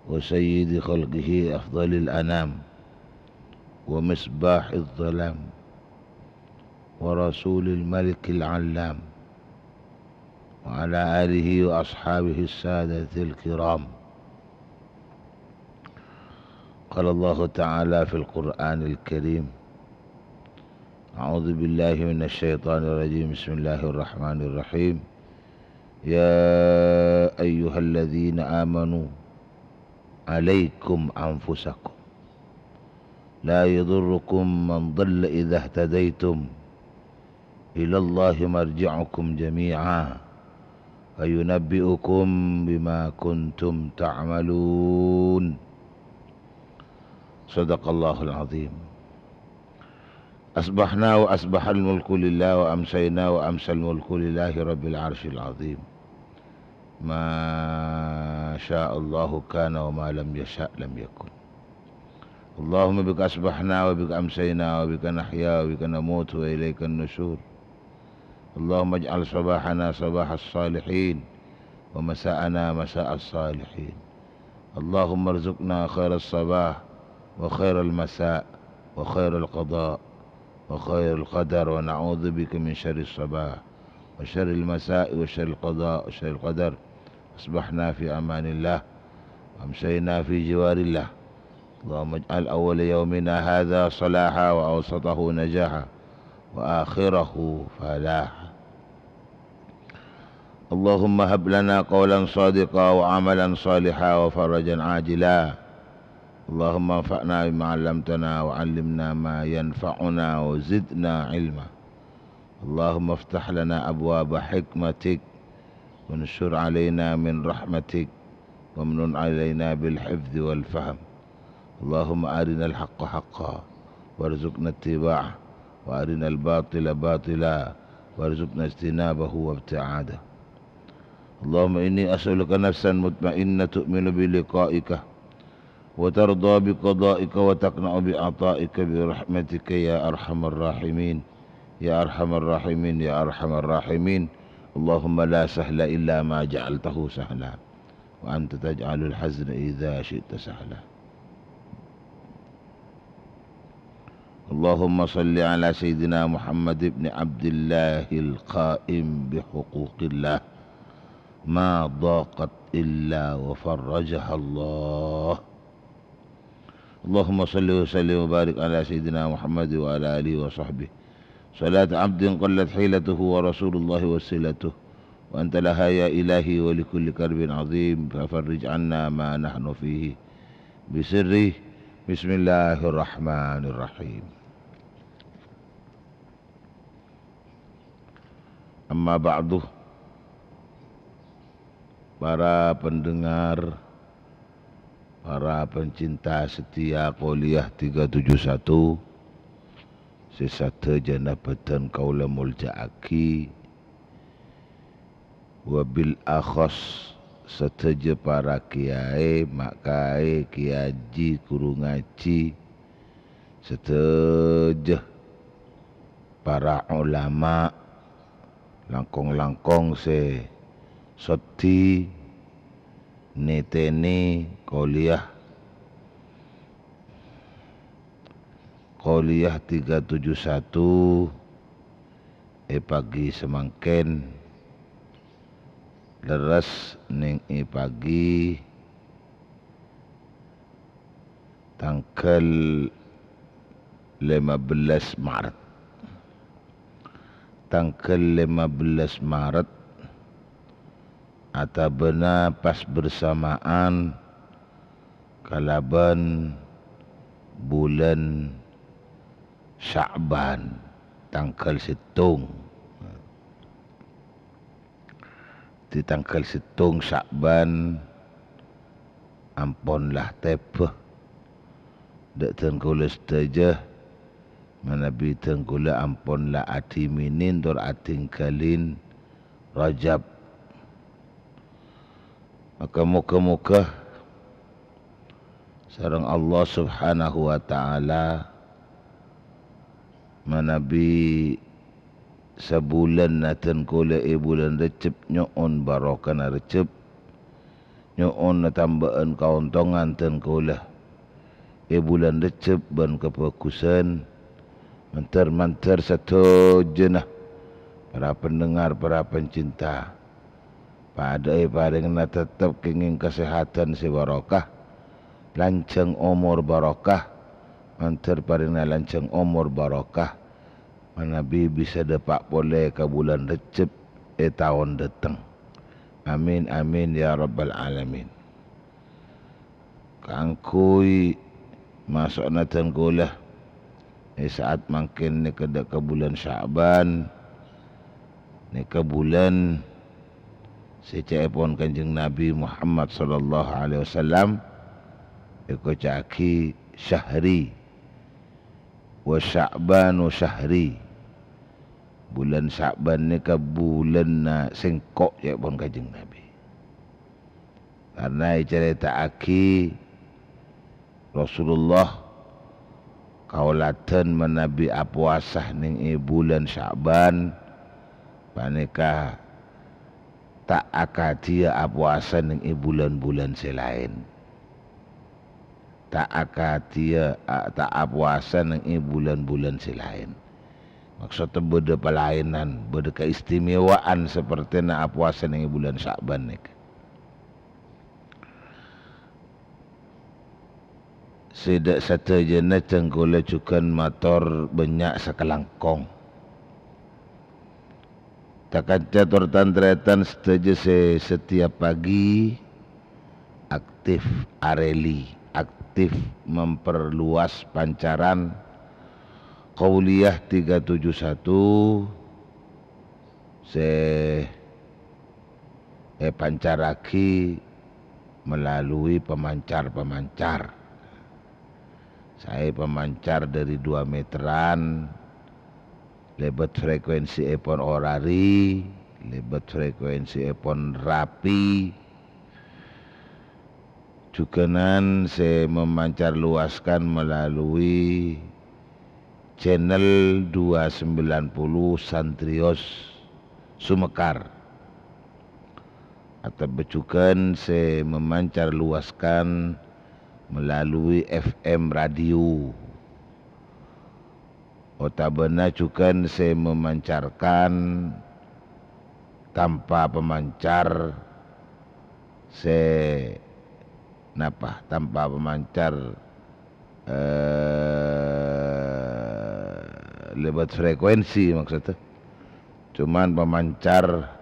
وسيد خلقه أفضل الأنام ومصباح الظلام ورسول الملك العلام وعلى آله وأصحابه السادة الكرام. قال الله تعالى في القرآن الكريم: أعوذ بالله من الشيطان الرجيم. بسم الله الرحمن الرحيم. يا أيها الذين آمنوا عليكم أنفسكم لا يضركم من ضل إذا اهتديتم إلى الله مرجعكم جميعا فينبئكم بما كنتم تعملون. صدق الله العظيم. أصبحنا وأصبح الملك لله وأمسينا وأمسى الملك لله رب العرش العظيم. ما شاء الله كان وما لم يشأ لم يكن. اللهم بك أصبحنا وبك أمسينا وبك نحيا وبك نموت وإليك النشور. اللهم اجعل صباحنا صباح الصالحين ومساءنا مساء الصالحين. اللهم ارزقنا خير الصباح وخير المساء وخير القضاء وخير القدر، ونعوذ بك من شر الصباح وشر المساء وشر القضاء وشر القدر. أصبحنا في أمان الله وأمسينا في جوار الله. اللهم اجعل أول يومنا هذا صلاحا وأوسطه نجاحا وآخره فلاحا. اللهم هب لنا قولا صادقا وعملا صالحا وفرجا عاجلا. اللهم انفعنا بما علمتنا وعلمنا ما ينفعنا وزدنا علما. اللهم افتح لنا أبواب حكمتك وانشر علينا من رحمتك وامنن علينا بالحفظ والفهم. اللهم أرنا الحق حقا وارزقنا اتباعه، وأرنا الباطل باطلا وارزقنا اجتنابه وابتعاده. اللهم إني أسألك نفسا مطمئنة تؤمن بلقائك وترضى بقضائك وتقنع بعطائك برحمتك يا أرحم الراحمين، يا أرحم الراحمين، يا أرحم الراحمين. اللهم لا سهل إلا ما جعلته سهلا وأنت تجعل الحزن إذا شئت سهلا. اللهم صل على سيدنا محمد بن عبد الله القائم بحقوق الله ما ضاقت إلا وفرجها الله. اللهم صل وسلم وبارك على سيدنا محمد وعلى آله وصحبه صلاة عبد قلت حيلته ورسول الله وسيلته، وأنت لها يا إلهي ولكل كرب عظيم، ففرج عنا ما نحن فيه Bisirri, bismillahirrahmanirrahim. Amma ba'du, para pendengar, para pencinta setia Kuliah tiga tujuh satu, sè sadhâjâna bâdhân kaulâ molja'aghi, wabil akhos sadhâjâ para kiyaè, ma' kaè, kiyaji, ghuru ngajhi, sadhâjâ para ulama, langkong-langkong sè soddhi nètènè kuliah, kuliah tiga tujuh satu è pagi samangkèn, lerres nèng è pagi tangghâl lèma bellâs Maret. Tangghâl lèma bellâs Maret, otabâna pas bersamaan kalabân bulân Sya'ban, tangghâl sèttong. Di tangghâl sèttong Sya'ban ampon la tèbâ. Dâ' dân kaulâ sadhâjâ, manabi dân kaulâ ampon la adhimènè tor adhingghâlin Rajab. Maka moghâ-moghâ sareng Allah Subhanahu wa Ta'ala, manabi sabulân dân kaulâ è bulân Rejjeb nyo'on barokana Rejjeb, nyo'on tambâ'ân kaontongan dân kaulâ è bulân Rejjeb bân kabhâghusân, mandhâr-mandhâr sadhâjâna para pendengar, para pencinta. Padâ èparèngana teptep kèngèng kasèhadhân sè barokah, lanjhâng omor barokah, mandhâr parèngana lanjhâng omor barokah, manabi bisa dâpa' polè ka bulân Rejjeb è taon dâteng. Amin, amin, ya rabbal alamin. Kaangghuy maso'na dân kaulâ è sa'at mangkèn nèka dâ' ka bulân Sya'ban, nèka bulân sè ca'èpon Kanjeng Nabi Muhammad sallallahu alaihi wasallam èkoca'aghi syahri, wa Sya'banu syahri. Bulân Sya'ban nèka bulânna sèngko', ca'èpon Kanjeng Nabi. Karna ècarèta'aghi Rasulullah kaoladhân manabi apowasa nèng è bulân Sya'ban, panèka ta' akadhiyâ apowasa nèng è bulân-bulân sè laèn. Ta' akadhiyâ, a-, ta' apowasa nèng è bulân-bulân sè laèn. Maksodda bâdâ palaènan, bâdâ kaistimewaan sapertèna apowasa nèng è bulân Sya'ban nèka. Sè dâ' sadhâjâna dân kaulâ jhughân mator bânnya' sakalangkong. Ta-kanca tor tan-tarètan sadhâjâ sè setiap pagi aktif arèli, aktif memperluas pancaran Qauliyah tiga tujuh satu sè èpancarraghi melalui pemancar-pemancar. Saè pemancar dâri dua meteran, lèbât frekuensièpon orari, lèbât frekuensièpon rapi, jhughânan sè memancar luaskan melalui channel dua sembilan puluh Santrios Sumekar, otabâ jhughân sè memancar luaskan melalui F M radio, otabâna jhughân sè memancarkan tanpa pemancar sè napa? Tanpa pemancar, eh, lewat frekuensi maksudnya. Cuman pemancar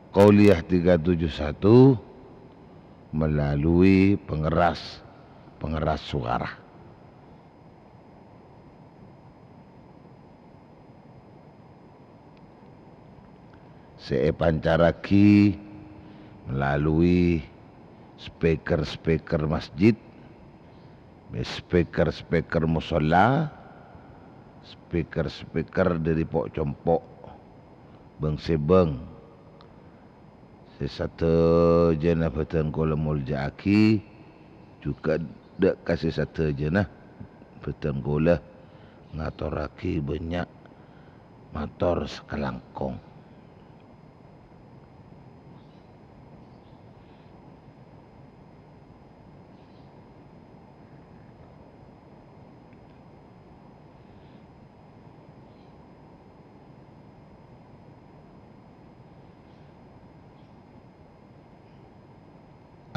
Qauliyah tiga tujuh satu melalui pengeras pengeras suara. Sè èpancarraghi melalui speaker-speaker masjid, speaker-speaker mosolla, speaker-speaker dhâri po'-compo', bâng-sèbâng. Sè sadhâjâna bhâdhân kaulâ molja'aghi, jhughân dâ' ka sè sadhâjâna bhâdhân kaulâ ngatorraghi bânnya' mator sakalangkong.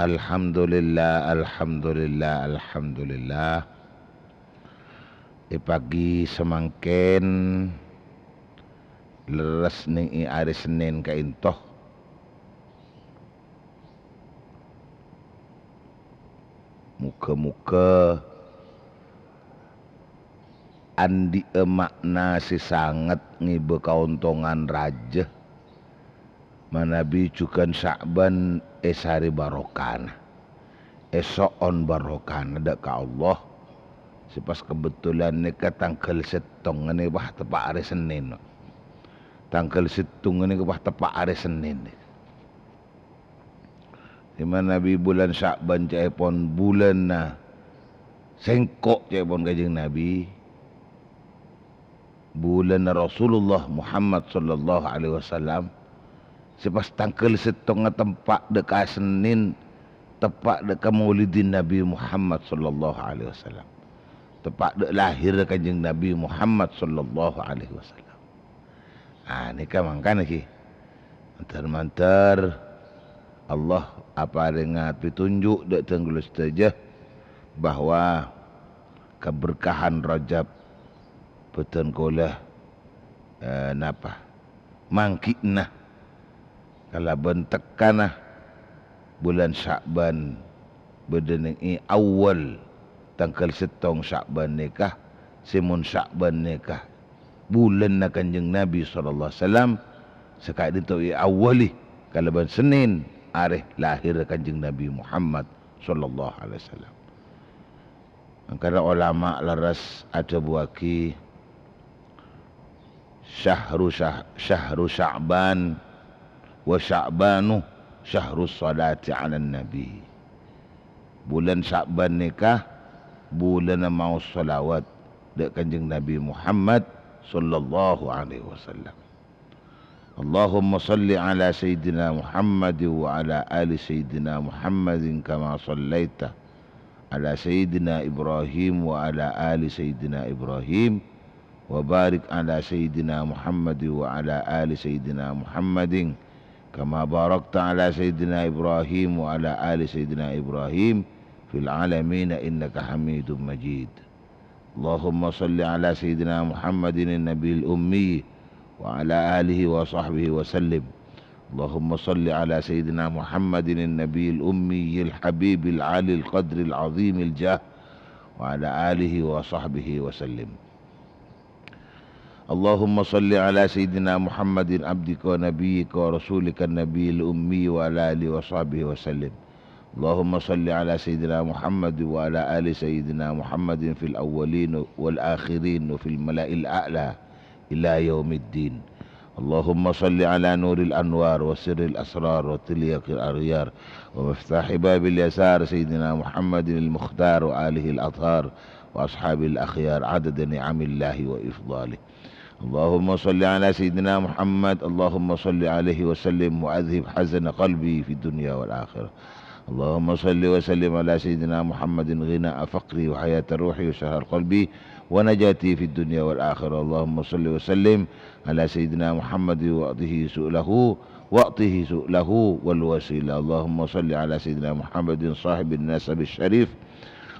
Alhamdulillah, alhamdulillah, alhamdulillah. È pagi samangkèn lerres nèng è arè Sennèn ka'ènto. Moghâ-moghâ andi'â ma'na sè sanget ngèbâ kaontongan rajâ manabi jhughân Sya'ban èsarè barokana, èso'on barokana dâ' ka Allah. Sè pas kabhendherrân nèka tangghâl sèttong nèka pas teppa' arè Sennèn. Tangghâl sèttong nèka pas teppa' arè Sennèn. È manabi bulân Sya'ban ca'èpon bulânna sèngko', ca'èpon Kanjeng Nabi, bulânna Rasulullah Muhammad sallallahu alaihi wasallam, sè pas tangghâl sèttongnga teppa' dâ' ka Sennèn, teppa' dâ' ka Maulidin Nabi Muhammad sallallahu alaihi wasallam, teppa' dâ' lahèrra Kanjeng Nabi Muhammad sallallahu alaihi wasallam. Ah, nèka mangkana ghi. Mandhâr-mandhâr Allah aparènga petunjuk dâ' dhân kaulâ sadhâjâ bahwa kaberkahan Rajab bhâdhân kaulâ, eh, napa, manggi'na kalabân tekkana bulân Sya'ban, bâdâ nèng è awwal tangghâl sèttong Sya'ban nèka, sè mon Sya'ban nèka bulânna Kanjeng Nabi sallallahu alaihi wasallam, sè ka'dinto èawwali kalabân Sennèn, arè lahèrra Kanjeng Nabi Muhammad sallallahu alaihi wasallam. Mangkana olama lerres adhâbuwâghi, "Syahru syah-, syahru Sya'ban wa Sya'banu syahru sholati 'alan Nabi." Bulân Sya'ban nèka bulânna maos sholawat dâ' Kanjeng Nabi Muhammad sallallahu alaihi wasallam. Allahumma shalli ala Sayyidina Muhammad wa ala ali Sayyidina Muhammadin kama shallaita ala Sayyidina Ibrahim wa ala ali Sayyidina Ibrahim, wa barik ala Sayyidina Muhammad wa ala ali Sayyidina Muhammadin kama barakta ala Sayyidina Ibrahim wa ala ali Sayyidina Ibrahim fil alamin innaka Hamidum Majid. اللهم صل على سيدنا محمد النبي الأمي وعلى آله وصحبه وسلم. اللهم صل على سيدنا محمد النبي الأمي الحبيب العالي القدر العظيم الجاه وعلى آله وصحبه وسلم. اللهم صل على سيدنا محمد عبدك ونبيك ورسولك النبي الأمي وعلى آله وصحبه وسلم. اللهم صل على سيدنا محمد وعلى آل سيدنا محمد في الأولين والآخرين وفي الملأ الأعلى إلى يوم الدين. اللهم صل على نور الأنوار وسر الأسرار وتلياق الأغيار ومفتاح باب اليسار سيدنا محمد المختار وآله الأطهار وأصحابه الأخيار عدد نعم الله وإفضاله. اللهم صل على سيدنا محمد، اللهم صل عليه وسلم وأذهب حزن قلبي في الدنيا والآخرة. اللهم صل وسلم على سيدنا محمد غناء فقري وحياة روحي وسحر قلبي ونجاتي في الدنيا والآخرة. اللهم صل وسلم على سيدنا محمد وأعطه سؤله، وأعطه سؤله والوسيلة. اللهم صل على سيدنا محمد صاحب النسب الشريف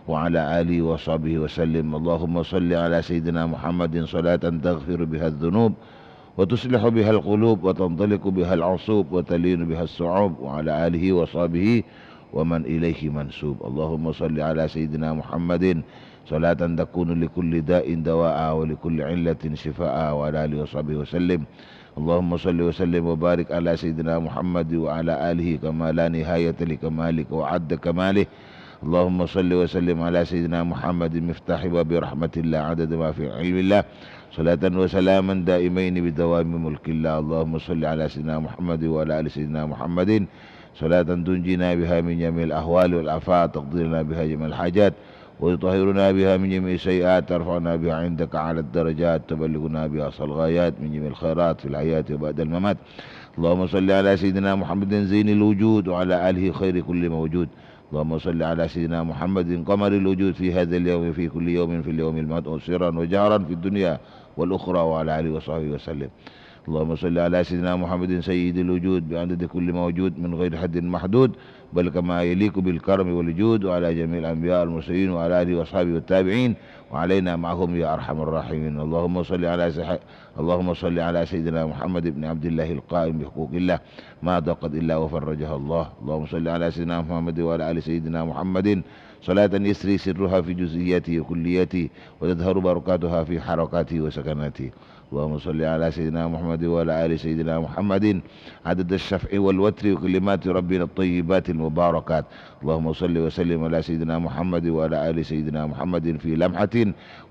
وعلى آله وصحبه وسلم. اللهم صل على سيدنا محمد صلاة تغفر بها الذنوب وتصلح بها القلوب وتنطلق بها العصوب وتلين بها الصعوب وعلى آله وصحبه ومن إليه منسوب. اللهم صل على سيدنا محمد صلاة تكون لكل داء دواء ولكل علة شفاء وعلى آله وصحبه وسلم. اللهم صل وسلم وبارك على سيدنا محمد وعلى آله كما لا نهاية لكمالك وعد كماله. اللهم صل وسلم على سيدنا محمد مفتاح باب رحمة الله عدد ما في علم الله، صلاة وسلاما دائمين بدوام ملك الله. اللهم صل على سيدنا محمد وعلى آل سيدنا محمد صلاة تنجينا بها من جميع الأهوال والآفات، تقضي لنا بها جميع الحاجات، وتطهرنا بها من جميع السيئات، ترفعنا بها عندك أعلى الدرجات، تبلغنا بها أقصى الغايات من جميع الخيرات في الحياة وبعد الممات. اللهم صل على سيدنا محمد زين الوجود وعلى آله خير كل موجود. اللهم صل على سيدنا محمد قمر الوجود في هذا اليوم، في كل يوم، في اليوم الموعود، سرا وجهرا في الدنيا والأخرى، وعلى آله وصحبه وسلم. اللهم صل على سيدنا محمد سيد الوجود بعدد كل موجود من غير حد محدود، بل كما يليق بالكرم والجود، وعلى جميع الأنبياء والمرسلين وعلى آله وأصحابه والتابعين وعلينا معهم يا أرحم الراحمين. اللهم صل على سح-، اللهم صل على سيدنا محمد بن عبد الله القائم بحقوق الله ما ضاقت إلا وفرجها الله. اللهم صل على سيدنا محمد وعلى آل سيدنا محمد صلاة يسري سرها في جزئياته وكلياته، وتظهر بركاتها في حركاته وسكناته. اللهم صل على سيدنا محمد وعلى آل سيدنا محمد عدد الشفع والوتر وكلمات ربنا الطيبات المباركات. اللهم صل وسلم على سيدنا محمد وعلى آل سيدنا محمد في لمحة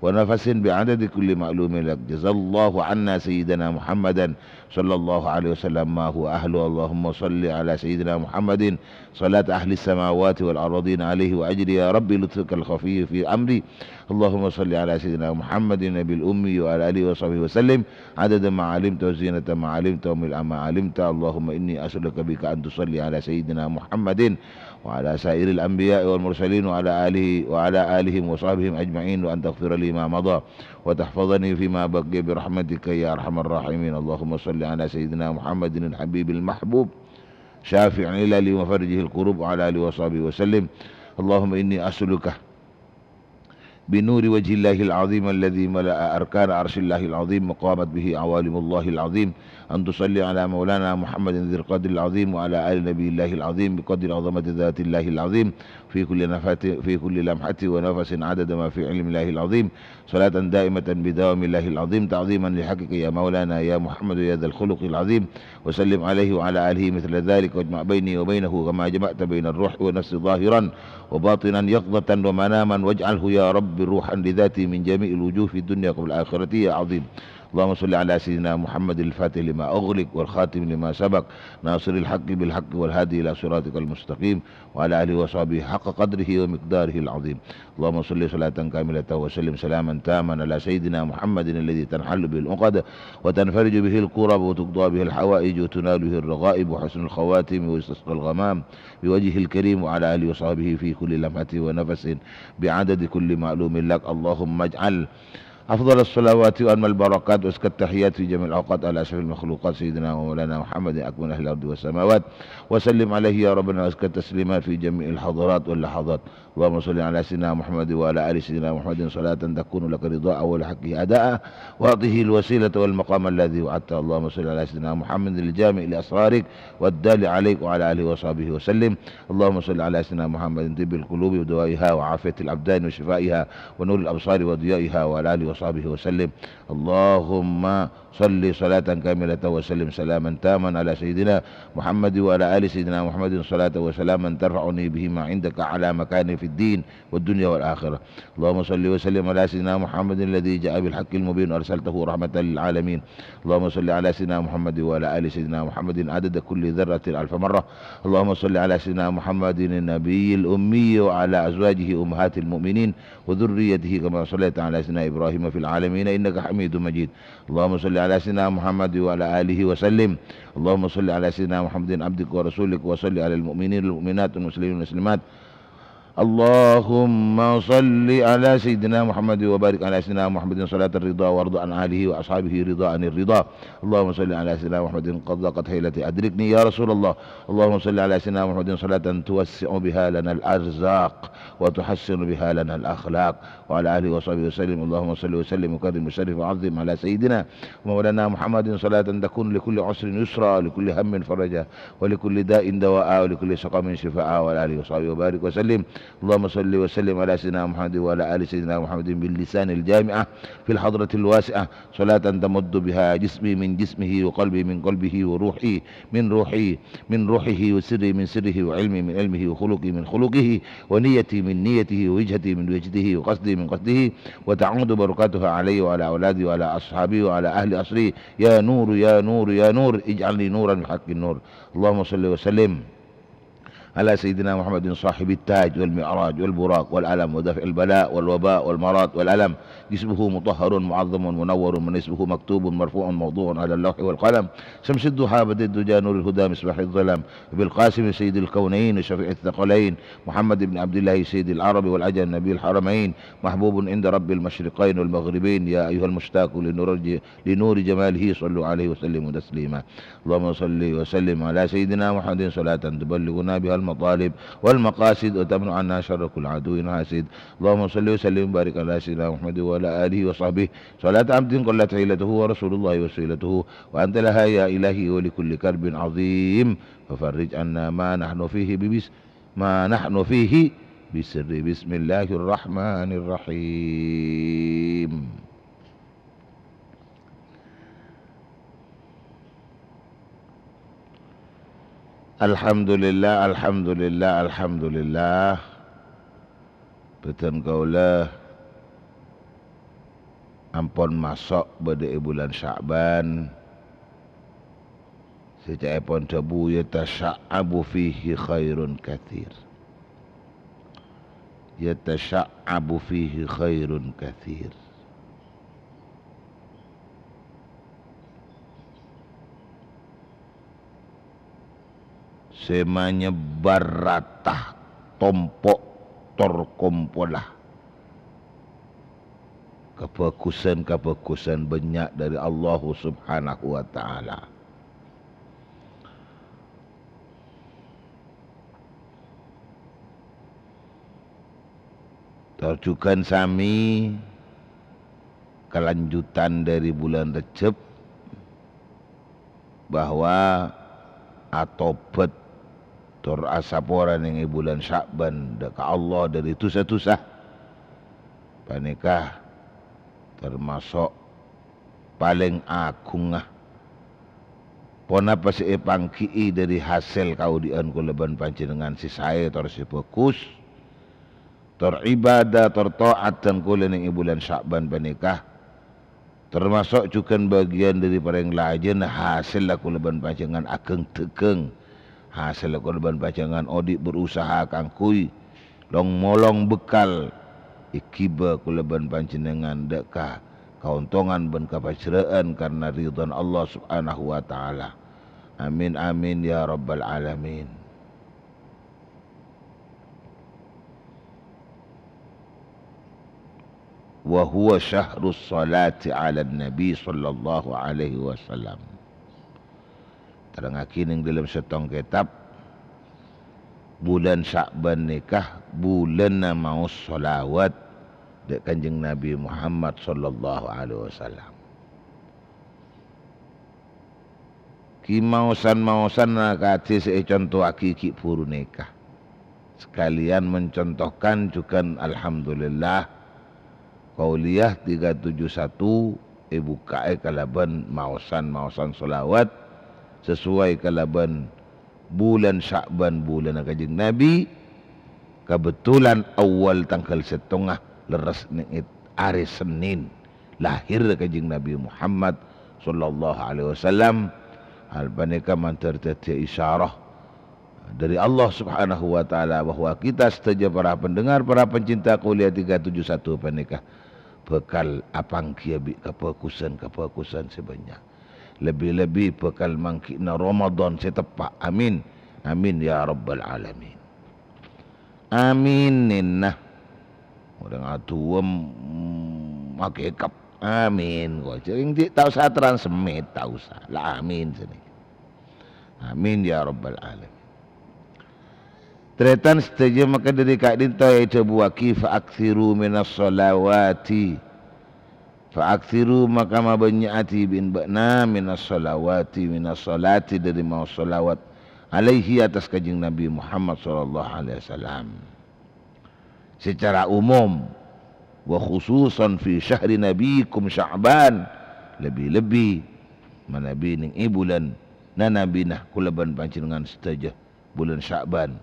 ونفس بعدد كل معلوم لك. جزى الله عنا سيدنا محمدا صلى الله عليه وسلم ما هو أهله. اللهم صل على سيدنا محمد صلاة أهل السماوات والأرضين عليه وأجر يا رب لطفك الخفي في أمري. اللهم صل على سيدنا محمد النبي الأمي وعلى آله وصحبه وسلم عدد ما علمت وزينة ما علمت وملء ما علمت. اللهم إني أسألك بك أن تصلي على سيدنا محمد وعلى سائر الأنبياء والمرسلين وعلى آله، وعلى آلهم وصحبهم أجمعين، وأن تغفر لي ما مضى وتحفظني فيما بقي برحمتك يا أرحم الراحمين. اللهم صل على سيدنا محمد الحبيب المحبوب شافع العلل ومفرج الكروب وعلى آله وصحبه وسلم. اللهم إني أسألك بنور وجه الله العظيم الذي ملأ أركان عرش الله العظيم وقامت به عوالم الله العظيم أن تصلي على مولانا محمد ذي القدر العظيم وعلى آل نبي الله العظيم بقدر عظمة ذات الله العظيم في كل نفحة، في كل لمحة ونفس عدد ما في علم الله العظيم، صلاة دائمة بدوام الله العظيم تعظيما لحقك يا مولانا يا محمد يا ذا الخلق العظيم، وسلم عليه وعلى آله مثل ذلك، واجمع بيني وبينه كما جمعت بين الروح والنفس ظاهرا وباطنا يقظة ومناما، واجعله يا رب روحا لذاته من جميع الوجوه في الدنيا قبل الآخرة يا عظيم. اللهم صل على سيدنا محمد الفاتح لما أغلق والخاتم لما سبق ناصر الحق بالحق والهادي إلى صراطك المستقيم وعلى آله وصحبه حق قدره ومقداره العظيم. اللهم صل صلاة كاملة وسلم سلاما تاما على سيدنا محمد الذي تنحل به العقد وتنفرج به الكرب وتقضى به الحوائج وتنال به الرغائب وحسن الخواتم ويستسقى الغمام بوجهه الكريم وعلى آله وصحبه في كل لمحة ونفس بعدد كل معلوم لك. اللهم اجعل أفضل الصلوات وأنمى البركات وأزكى التحيات في جميع الأوقات على أشرف المخلوقات سيدنا ومولانا محمد أكمل أهل الأرض والسماوات، وسلم عليه يا ربنا أزكى التسليمات في جميع الحضارات واللحظات. اللهم صل على سيدنا محمد وعلى آل سيدنا محمد صلاة تكون لك رضاء ولحقه أداء، وأعطه الوسيلة والمقام الذي وعدته. اللهم صل على سيدنا محمد الجامع لأسرارك والدال عليك وعلى آله وصحبه وسلم. اللهم صل على سيدنا محمد طب القلوب ودوائها وعافية الأبدان وشفائها ونور الأبصار وضيائها وعلى آله وصحبه وسلم. اللهم صل صلاة كاملة وسلم سلاما تاما على سيدنا محمد وعلى آل سيدنا محمد صلاة وسلاما ترفعني بهما عندك أعلى مكان في الدين والدنيا والآخرة. اللهم صل وسلم على سيدنا محمد الذي جاء بالحق المبين أرسلته رحمة للعالمين. اللهم صل على سيدنا محمد وعلى آل سيدنا محمد عدد كل ذرة ألف مرة. اللهم صل على سيدنا محمد النبي الأمي وعلى أزواجه أمهات المؤمنين وذريته كما صليت على سيدنا إبراهيم في العالمين إنك حميد مجيد. اللهم صل على سيدنا محمد وعلى آله وسلم. اللهم صل على سيدنا محمد عبدك ورسولك وصل على المؤمنين والمؤمنات والمسلمين والمسلمات اللهم صل على سيدنا محمد وبارك على سيدنا محمد صلاة الرضا وارض عن آله وأصحابه رضا عن الرضا. اللهم صل على سيدنا محمد قد ضاقت حيلتي أدركني يا رسول الله. اللهم صل على سيدنا محمد صلاة توسع بها لنا الأرزاق وتحسن بها لنا الأخلاق وعلى آله وصحبه وسلم. اللهم صل وسلم وكرم وشرف وعظم على سيدنا ومولانا محمد صلاة تكون لكل عسر يسرا ولكل هم فرجا ولكل داء دواء ولكل سقم شفاء وعلى آله وصحبه وبارك وسلم. اللهم صل وسلم على سيدنا محمد وعلى آل سيدنا محمد باللسان الجامعة في الحضرة الواسعة صلاة تمد بها جسمي من جسمه وقلبي من قلبه وروحي من روحي من روحه وسري من سره وعلمي من علمه وخلقي من خلقه ونيتي من نيته ووجهتي من وجهته وقصدي من قصده وتعود بركاتها علي وعلى أولادي وعلى أصحابي وعلى أهل عصري. يا نور، يا نور، يا نور، اجعلني نورا بحق النور. اللهم صل وسلم على سيدنا محمد صاحب التاج والمعراج والبراق والعلم ودفع البلاء والوباء والمرض والألم. جسمه مطهر معظم منور، من اسمه مكتوب مرفوع موضوع على اللوح والقلم. شمس الضحى بدر الدجى نور الهدى مصباح الظلام. أبي القاسم سيد الكونين وشفيع الثقلين، محمد بن عبد الله سيد العرب والعجم نبي الحرمين، محبوب عند رب المشرقين والمغربين. يا أيها المشتاق لنور ج-، لنور جماله صلوا عليه وسلموا تسليما. اللهم صل وسلم على سيدنا محمد صلاة تبلغنا بها المطالب والمقاصد وتمنع عنا شر كل عدو حاسد. اللهم صل وسلم وبارك على سيدنا محمد وعلى آله وصحبه صلاة عبد قلت حيلته ورسول الله وسيلته وأنت لها يا إلهي ولكل كرب عظيم ففرج عنا ما نحن فيه ببس-، ما نحن فيه بسر بسم الله الرحمن الرحيم. Alhamdulillah, alhamdulillah, alhamdulillah. Bhâdhân kaulâ ampon maso' bâdâ è bulân Sya'ban. Sè ca'èpon dhâbu, "Yatasya'abu fihi khairun katsir." "Yatasya'abu fihi khairun katsir." Sè manyebbhâr rata, tompo', tor kompola. Kabhâghusân-kabhâghusân bânnya' dâri Allah Subhanahu wa Ta'ala. Tor jhughân samè kalanjutan dâri bulân Rejjeb, bahwa atobhât tor asapora neng è bulân Sya'ban dâ' ka Allah dâri dhusa-dhusa, panèka tamaso' palèng aghungnga. Ponapa sè èpangghi'i dâri hasèl kaodi'ân kaulâ bân panjhennengngan sè saè tor sè bhâghus, tor ibadah, tor ta'at dân kaulâ neng è bulân Sya'ban panèka? Tamaso' jhughân bâgiyân dâri parèng lajânna hasèlla kaulâ bân panjhennengngan aghâng-dhâghâng, hasèlla kaulâ bân panjhennengngan odi' berusaha kaangghuy long-molong bekkal èghibâ kaulâ bân panjhennengngan dâ' ka kaontongan bân kapajhrâ'ân karna ridhâna Allah Subhanahu wa Ta'ala. Amin, amin, ya rabbal alamin. Wa huwa syahrus sholati 'alan Nabi sallallahu alaihi wasallam. Terrangngaghi neng dâlem sèttong kètab, bulân Sya'ban nèka bulânna maos sholawat dâ' Kanjeng Nabi Muhammad sallallahu alaihi wasallam. Ghi maosan-maosan akadhi sè ècontowaghi ghi' bhuru nèka. Sakalèyan mencontohkan jhughân, alhamdulillah, Qauliyah tiga tujuh satu èbukka'è kalabân maosan-maosan sholawat sesuai kalabân bulân Sya'ban, bulânna Kanjeng Nabi. Kabhendherrân awwal tangghâl sèttongnga lerres neng è arè Sennèn lahèrra Kanjeng Nabi Muhammad sallallahu alaihi wasallam. Hal panèka mandhâr dhâddhiyâ isyarah dâri Allah Subhanahu wa Ta'ala bahwa kita sadhâjâ para pendengar, para pencinta Qauliyah tiga tujuh satu panèka bhâkal apanggiyâ bi' kabhâghusân-kabhâghusân sè bânnya'. Lebbi-lebbi bhâkal mangghi'na Ramadan sè teppa'. Amin. Amin ya rabbal alamin. Aminènna. Orèng adu'a, mm, makèkep. Amin. Kok jhâ' èndi' ta' osa transmit, ta' osa. La amin sanèka. Amin ya rabbal alamin. Tarètan sadhâjâ maka dhâri ka'dinto èdhâbuwâghi, "Fa aktsiru minas shalawati." "Fa aktsiru," maka mabânnya'aghi bi' bâ'na, "minas shalawati," minas shalati, dhâri maos shalawat, "alaihi," attas Kanjeng Nabi Muhammad sallallahu alaihi wasallam. Secara umum, wa khususan fi syahri nabiyikum Sya'ban, lebbi-lebbi manabi nèng è bulân nanabina kaulâ bân panjhennengngan sadhâjâ, bulân Sya'ban,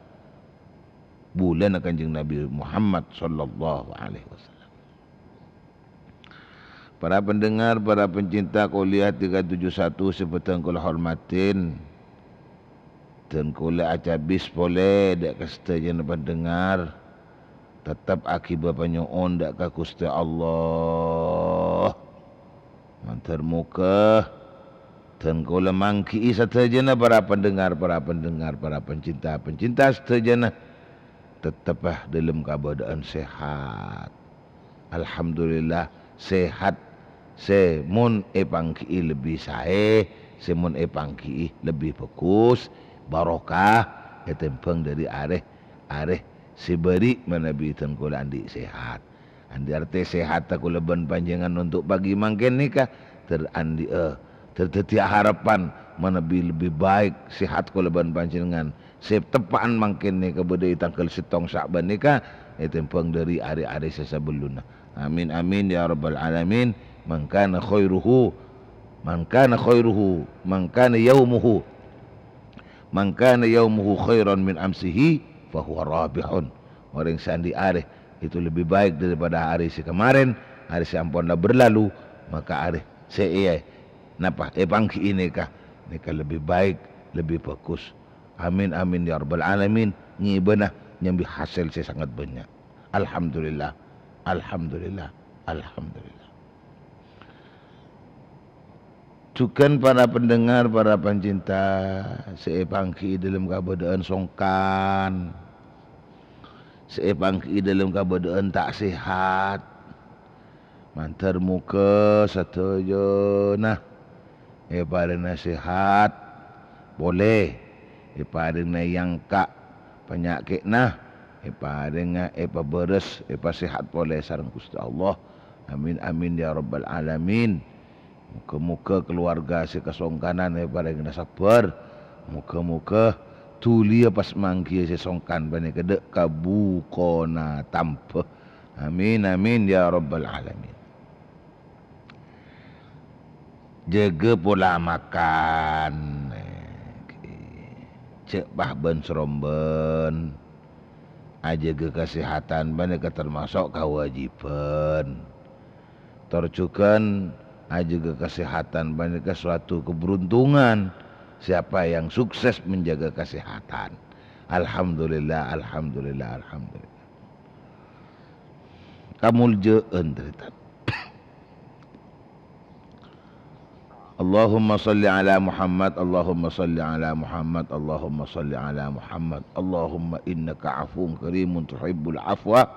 bulânna Kanjeng Nabi Muhammad sallallahu alaihi wasallam. Para pendengar, para pencinta Qouliyah tiga tujuh satu sè bhâdhân kaulâ hormatin, dhân kaulâ acabis polè dhâ' ka sadhâjâna pendengar, tettep aghibâ panyo'on dhâ' ka Ghustè Allah. Mandhâr moghâ dhân kaulâ mangghi'i sadhâjâna para pendengar, para pendengar, para pencinta, pencinta sadhâjâna, tettep, ah, dhâlem kabâdâ'ân sehat. Alhamdulillah, sehat sè mon èpangghi'i lebbi saè, sè mon èpangghi'i lebbi bhâghus, barokah, ètèmbhâng dhâri arè, arè sè bâri' manabi dhân kaulâ andi' sehat. Andi' artè sehatta kaulâ bân panjhennengngan onto' pagi mangkèn nèka, ter andi'â, ter dhâddhiyâ harapan manabi lebbi baik sehat kaulâ bân panjhennengngan. Sè teppa'an mangkèn nèka bâdâ è tangghâl sèttong Sya'ban nèka, ètèmbhâng dhâri arè-arè sè sabellunna. Amin, amin, ya rabbal alamin. Man kana khairuhu, man kana khairuhu, man kana yaumuhu, man kana yaumuhu khairan min amsihi, fahuwa rabihun. Orèng sè andi' arè itu lebbi baik daripada arè sè kemarin, arè sè ampon la berlalu, maka arè sè è-, napa, èpangghi'i nèka, nèka lebbi baik, lebbi bhâghus. Amin, amin, ya rabbal alamin. Ngibâna nyambi hasèl sè sanget bânnya'. Alhamdulillah, alhamdulillah, alhamdulillah. Jhughân para pendengar, para pancinta sè èpangghi'i dhâlem kabâdâ'ân songkan, sè èpangghi'i dhâlem kabâdâ'ân ta' sehat. Mandhâr moghâ sadhâjâna èparèngana sehat polè, èparèngana èangka' panyakè'na, èparèngana èpabârâs, èpasehat polè sareng Ghustè Allah. Amin, amin, ya rabbal alamin. Moghâ-moghâ kalowarga sè kasongkanan èparèngana sabbhâr. Moghâ-moghâ dhuliyâ pas manggiyâ sè songkan panèka dhâ' ka bukona tambhâ. Amin, amin, ya rabbal alamin. Jâgâ pola makan. Jhâ' pas bân-srombân. Ajâgâ kasehatan panèka tamaso' kawâjibhân. Tor jhughân ajâgâ kasehatan panèka suatu keberuntungan. Siapa yang sukses menjaga kesehatan? Alhamdulillah, alhamdulillah, alhamdulillah. Kamoljâ'ân, tarètan. Allahumma shalli ala Muhammad, Allahumma shalli ala Muhammad, Allahumma shalli ala Muhammad. Allahumma innaka afuwun karimun tuhibbul afwa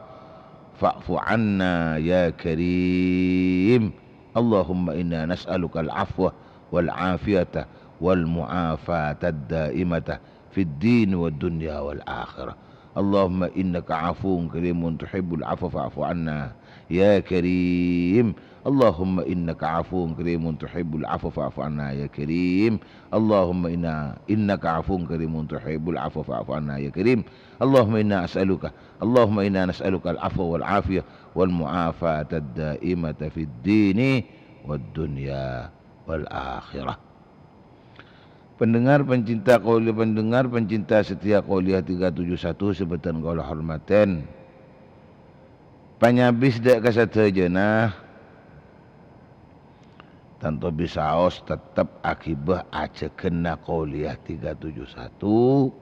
fa'fu anna ya karim. Allahumma inna nas'alukal afwa wal afiyata wal mu'afatad daimata fid dini wad dunya wal akhirah. Allahumma innaka afuwun karimun tuhibbul afwa fa'fu anna ya karim. Allahumma innaka afuwun karimun tuhibbul afwa fa'fu anna ya karim. Allahumma inna, innaka afuwun karimun tuhibbul afwa fa'fu anna ya karim. Allahumma inna as'aluka, Allahumma inna nas'alukal afwa wal afiyah wal mu'afatad daimata fid dini wad dunya wal akhirah. Pendengar pencinta Qouli-, pendengar pencinta setia Qouliyah tiga tujuh satu sè bhâdhân kaulâ hormatè. Panyabis dhâ' ka sadhâjâna, tanto bisaos tettep aghibâ ajâgâna Qouliyah tiga tujuh satu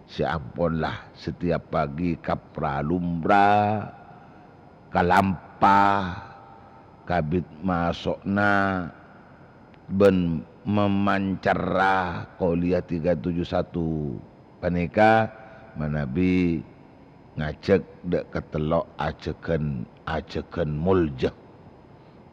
sè ampon la setiap pagi kapra-lumpra, kalampa, kabit maso'na bân mamancarra Qouliyah tiga tujuh satu panèka manabi Ngajhâk dâ' katello' ajhâghân, ajhâghân molja.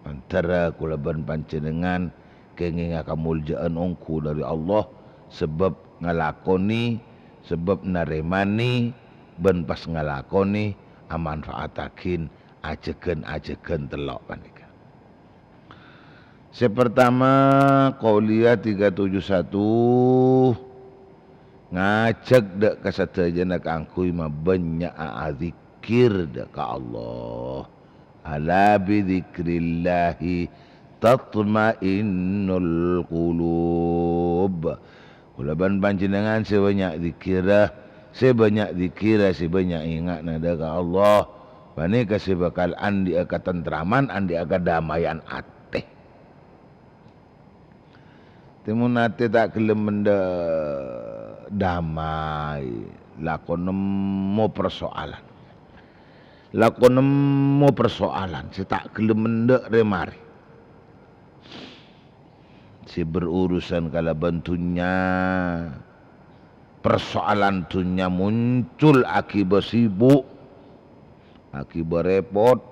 Mandhâr kaulâ bân panjhennengngan kèngènga kamolja'an ongghu dâri Allah, sabâb ngalakonè, sabâb narèmanè, bân pas ngalakonè amanfa'attaghi ajhâghân-ajhâghân tello' panèka. Sè partama, Qauliyah tiga tujuh satu, ngajhâk dâ' ka sadhâjâna kaangghuy mabânnya'a'a dzikir dâ' ka Allah. "Ala bidzikrillahi tatma'innul qulub." Kaulâ bân panjhennengngan sè bânnya' dzikirra, sè bânnya' dzikirra, sè bânnya' ènga'na dâ' ka Allah, panèka sè bhâkal andi'â katentraman, andi'â kadamaian atè. Tè mon atè ta' ghellem endâ' damai, la kok nemmo persoalan. La kok nemmo persoalan sè ta' ghellem endâ' rè-marè. Sè berurusan kalabân dhunnya, persoalan dhunnya muncul akiba sibuk, akiba rèpot,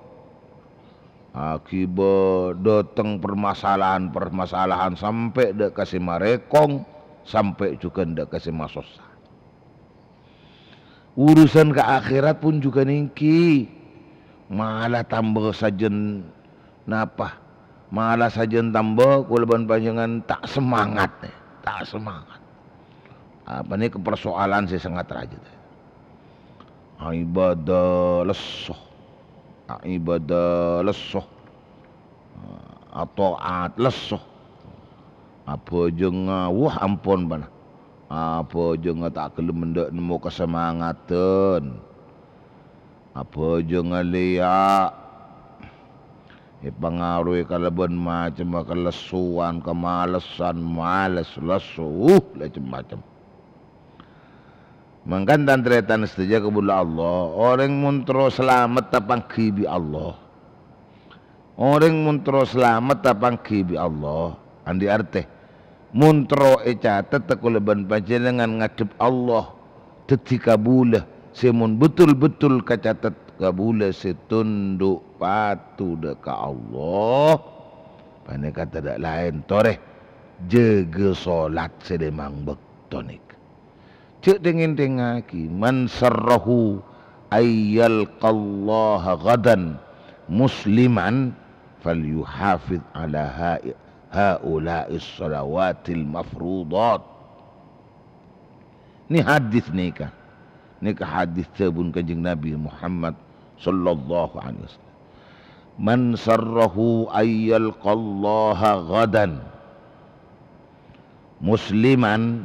akiba dâteng permasalahan-permasalahan sampè' dâ' ka sè marèkong, sampè' jhughân dâ' ka sè masossa. Urusan ka akhèrat pon jhughân ènggi. Mala tamba sajân napa? Mala sajân tamba, kaulâ bân panjhennengngan ta' semangat, ta' semangat. Apa nèka persoalan sè sangat rajâ. Aibâdâ lesso. Aibâdâ lesso. Ata'at lesso. Abhâjângnga, wah, ampon, bân. Abhâjângnga ta' ghellem endâ' nemmo kasemangadhân. Abhâjângnga lèya'. Èpangaroè kalabân macemma kalessowan, kamalessan, males, lesso, uh, la cem-macem. Mangkana tan-tarètan sadhâjâ kaulâ Allah, orèng mon terro salamet tapangghi bi' Allah. Orèng mon terro salamet tapangghi bi' Allah, andi' artè, mon terro ècatet kaulâ bân panjhennengngan ngadhep Allah, dhâddhi kabulâ sè mon betul-betul kacatet kabulâ sè tondhu' patu dâ' ka Allah, panèka tadâ' laèn torè jâgâ solat sè lèmang bâkto nèka. Jhâ' dhing-èndhingngaghi, "Man sarrahu ayyalqallaha ghadan musliman falyuhafiz ala ha-, haula'is shalawatil mafruḍhat." Nè hadis nèka. Nèka hadis dhâbuna Kanjeng Nabi Muhammad sallallahu alaihi wasallam. "Man sarrahu ayyalqallaha ghadan musliman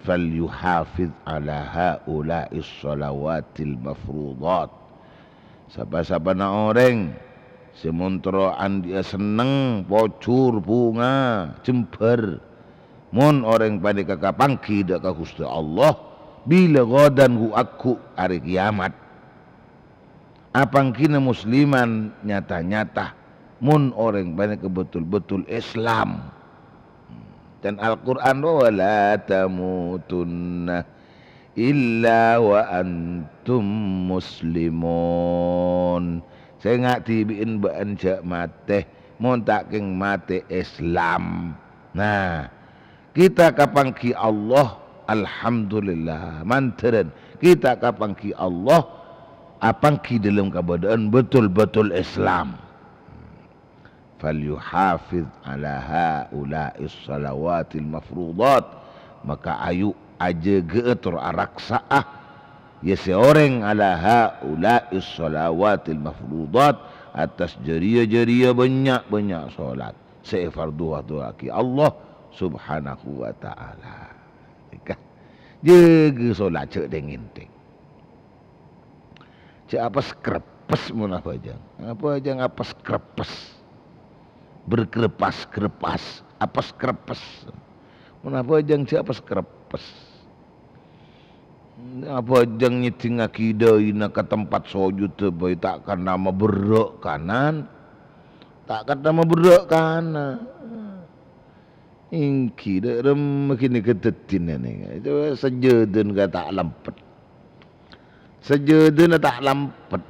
falyuhafiz ala haula'is shalawatil mafruḍhat." Sapa-sapana orèng sè mon terro andi'â senneng, pojhur, bhunga, jembhâr, mon orèng panèka kapangghi dâ' ka Ghustè Allah, bilâ ghadan ghu'-agghu' arè kèyamat. Apangghina musliman nyata-nyata, mon orèng panèka betul-betul Islam. Dan Al-Qur'an, "Wa la tamutunna illa wa antum muslimun." Sènga' dhibi'in bâ'ân jhâ' matè, mon ta' kèng matè Islam. Nah, kita kapangghi Allah, alhamdulillah. Mandhârân, kita kapangghi Allah, apangghi dâlem kabâdâ'ân betul-betul Islam. "Falyuhafiz ala haula'is shalawatil mafruḍhat." Maka ayu ajâgâ'â tor araksa'a, ya sè orèng, "ala haula'is shalawatil mafruḍhat", attas jârèya-jârèya bânnya'-bânnya' solat sè èfardhu-fardhuwaghi Allah Subhanahu wa Ta'ala. Jâgâ solat jhâ' dhing-èndhing. Jhâ' apes krepes mon abhâjâng. Abhâjâng apes krepes. Berkrepas-krepas, apes krepes. Mon abhâjâng jhâ' apes krepes. Abhâjâng nyèddhingngaghi dâina ka tempat sojuddhâ bhâi ta' kanna maberrâ' kanan, ta' kanna maberrâ' kanan. Ènggi, dâ' remma ghânèka dhâddhina nèka. Coba sajâdâna ka ta' lempet. Sajâdâna ta' lampet.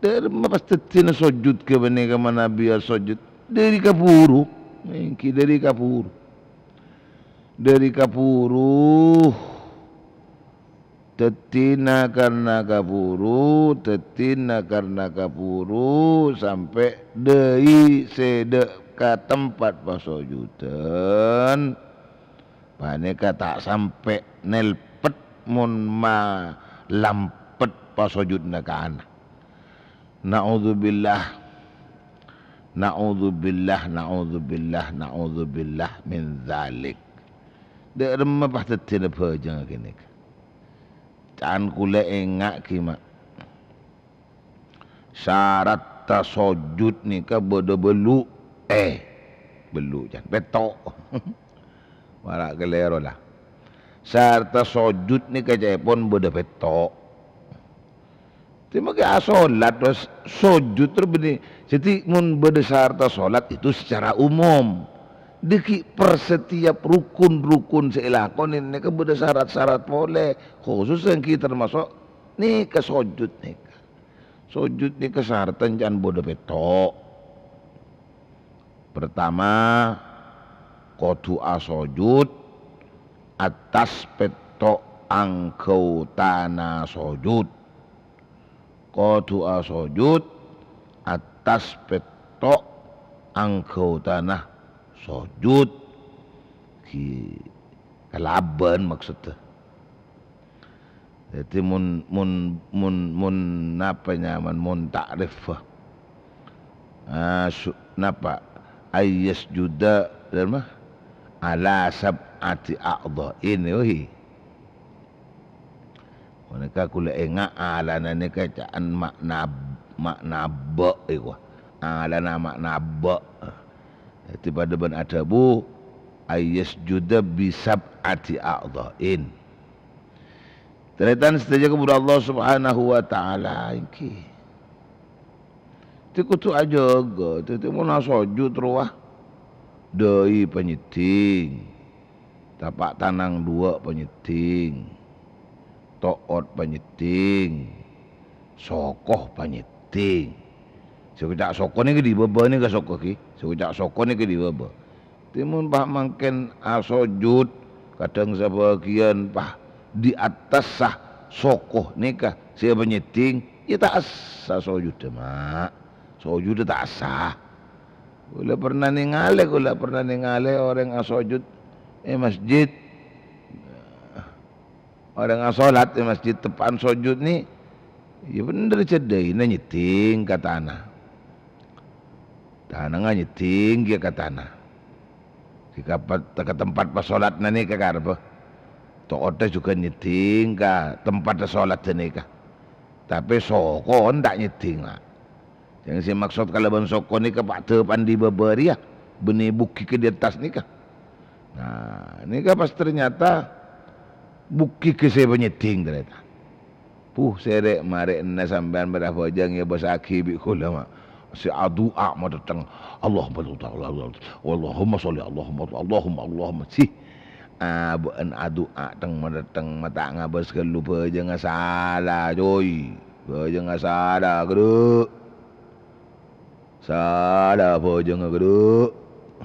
Dâremma pas dhâddhiyâna sojud ghâpanèka manabi asojud? Dâri kabhuru. Èngghi dâri kabhuru. Dâri kabhuru. Dhâddhina karna kabhuru, dhâddhina karna kabhuru, sampè' dâi sè dâ' ka tempat pasojudan. Panèka ta' sampè' nelpet mon malampet pasojudna kana. Na'udzubillah. Na'udzubillah, na'udzubillah, na'udzubillah min dzalik. Dâ' remma pas dhâddhiyâna bhâjângnga ghânèka. Can kaulâ ènga'aghi, Ma'. Saratta sojud nèka bâdâ bâllu'. Eh, bâllu', can. Pètto'. Mara kalèro, la. Saratta sojud nèka ca'èpon bâdâ pètto'. Dhimma kè asolat, terros sojud terro bânnè. Jadi, mon bâdâ saratta solat itu secara umum. Dâgghi' per setiap rukun-rukun sè èlakonè nèka bâdâ sarat-sarat polè. Khusus èngghi termasuk nèka sojud nèka. Sojud nèka saratta can bâdâ pètto'. Pertama, kodhu asojud attas pètto' angghautana sojud. Kodhu asojud attas pètto' angghautana sojud. Ghi-, kalabân maksodda. Dhâddhi mon, mon, mon, mon napa nyamana, mon ta'rif, ah, su-, napa? Ayyasjuda, dâlem, ala sab'ati a'dha'in, wahai. Panèka kaulâ ènga' alana nèka ca'na ma'na, ma'na ba' èko. Alana ma'na ba'. Dhâddhi padâ bân adhâbu, ayyasjuda bi sab'ati a'dha'in. Tarètan sadhâjâ kabhuru Allah Subhanahu wa Ta'ala èngghi. Dhâddhi kodhu ajâgâ, dhâddhi mon asojud rowa, dâi panyèddhing, tapa' tanang duwâ' panyèddhing, to'ot panyèddhing, soko panyèddhing. Sè èkoca' soko nèka è bâbâ nèka soko ghi, sè èkoca' soko nèka è bâbâ. Dhâddhi mon pas mangkèn asojud, kadhâng sabâgiyân pas di attassa soko nèka sè èpanyèddhing, iyâ ta' essa sojudda, Ma'. Sojudda ta' essa. Kaulâ pernah nèngalè, kaulâ pernah nèngalè orèng asojud è masjid. Orèng asolat è masjid teppa'an sojud nè, iyâ bhender cè' dâina nyèddhing ka tana. Tanangnga nyèddhing kèya ka tana. Sè ka pa-, ka tempat pasolatna nèka karebbhâ. To'otta jhughân nyèddhing ka tempat solat ghânèka. Tapè soko ta' nyèddhing, Ma'. Yang sè maksod kalabân soko nèka pa-, dâpa'an è bâbâ rèya, bânnè bukki ka di attas nèka. Nah, nèka pas ternyata bukki ka sè panyèddhing tarètan. Puh, sèrè' marè'na sampèyan mèra bhâjâng èbâsaghi bi' kaulâ, Ma'. Sè adu'a matèttèng, "Allahumma sholli ala, Allahumma sholli, Allahumma, Allahumma, Allahumma." Sih, abâ'na adu'a tèng matèttèng, ma' ta' ngabâs ghâllu bhâjângnga sala, coy. Bhâjângnga sala, ghârâ'. Sala bhâjângnga ghârâ'.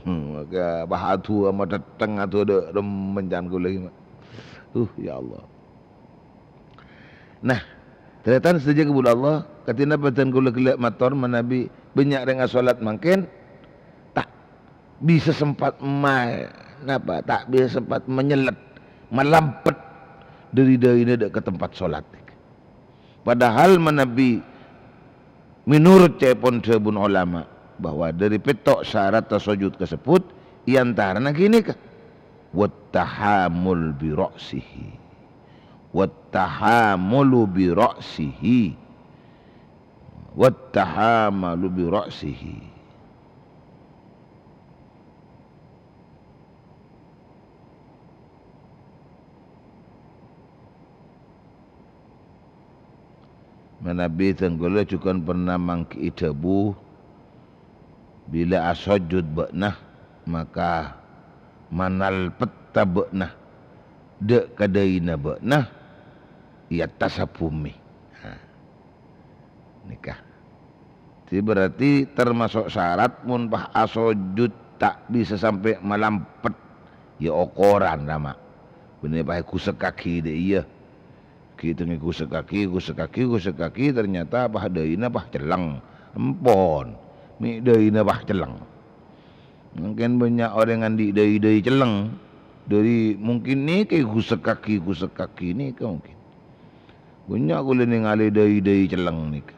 Hmm, ka-, pas adu'a matèttèng, adu'a dâ' remmen can kaulâ ghi, Ma'. Uh, ya Allah. Nah, tarètan sadhâjâ kabhuru Allah, kadhi napa dhân kaulâ ghellâ' mator manabi bânnya' rèng asolat mangkèn, ta' bisa sempat ma-, napa, ta' bisa sempat manyellet, malampet dâri dâina dâ' ka tempat solat. Padahal manabi menurut ca'èpon dhâbuna ulama bahwa dâri pètto' saratta sojud kasebbhut, è antarana ghânèka, "Wattahamul bi ra'sihi." Wattahamulu bi ra'sihi. Wattahamalu bi ra'sihi. Manabi dhân kaulâ jhughân pernah mangghi'i dhâbu, "Bilâ asojud bâ'na, maka manalpetta bâ'na dâ' ka dâina bâ'na, è attas bhumè. Nah, nèka. Jadi berarti termasuk syarat mon pas asojud ta' bisa sampè' malampet, ya okoran, Rama. Bânnè pas èghusèkkaghi dâ' iyâ. Ghi' tengngè ghusèkkaghi, ghusèkkaghi, ghusèkkaghi, ternyata pas dâina pas celleng. Empon, mè' dâina pas celleng. Mungkin bânnya' orèng andi' dâi-dâi celleng. Dâri mungkin nèka ghusèkkaghi, ghusèkkaghi nèka mungkin. Bânnya' kaulâ nèngalè dâi-dâi celleng nèka.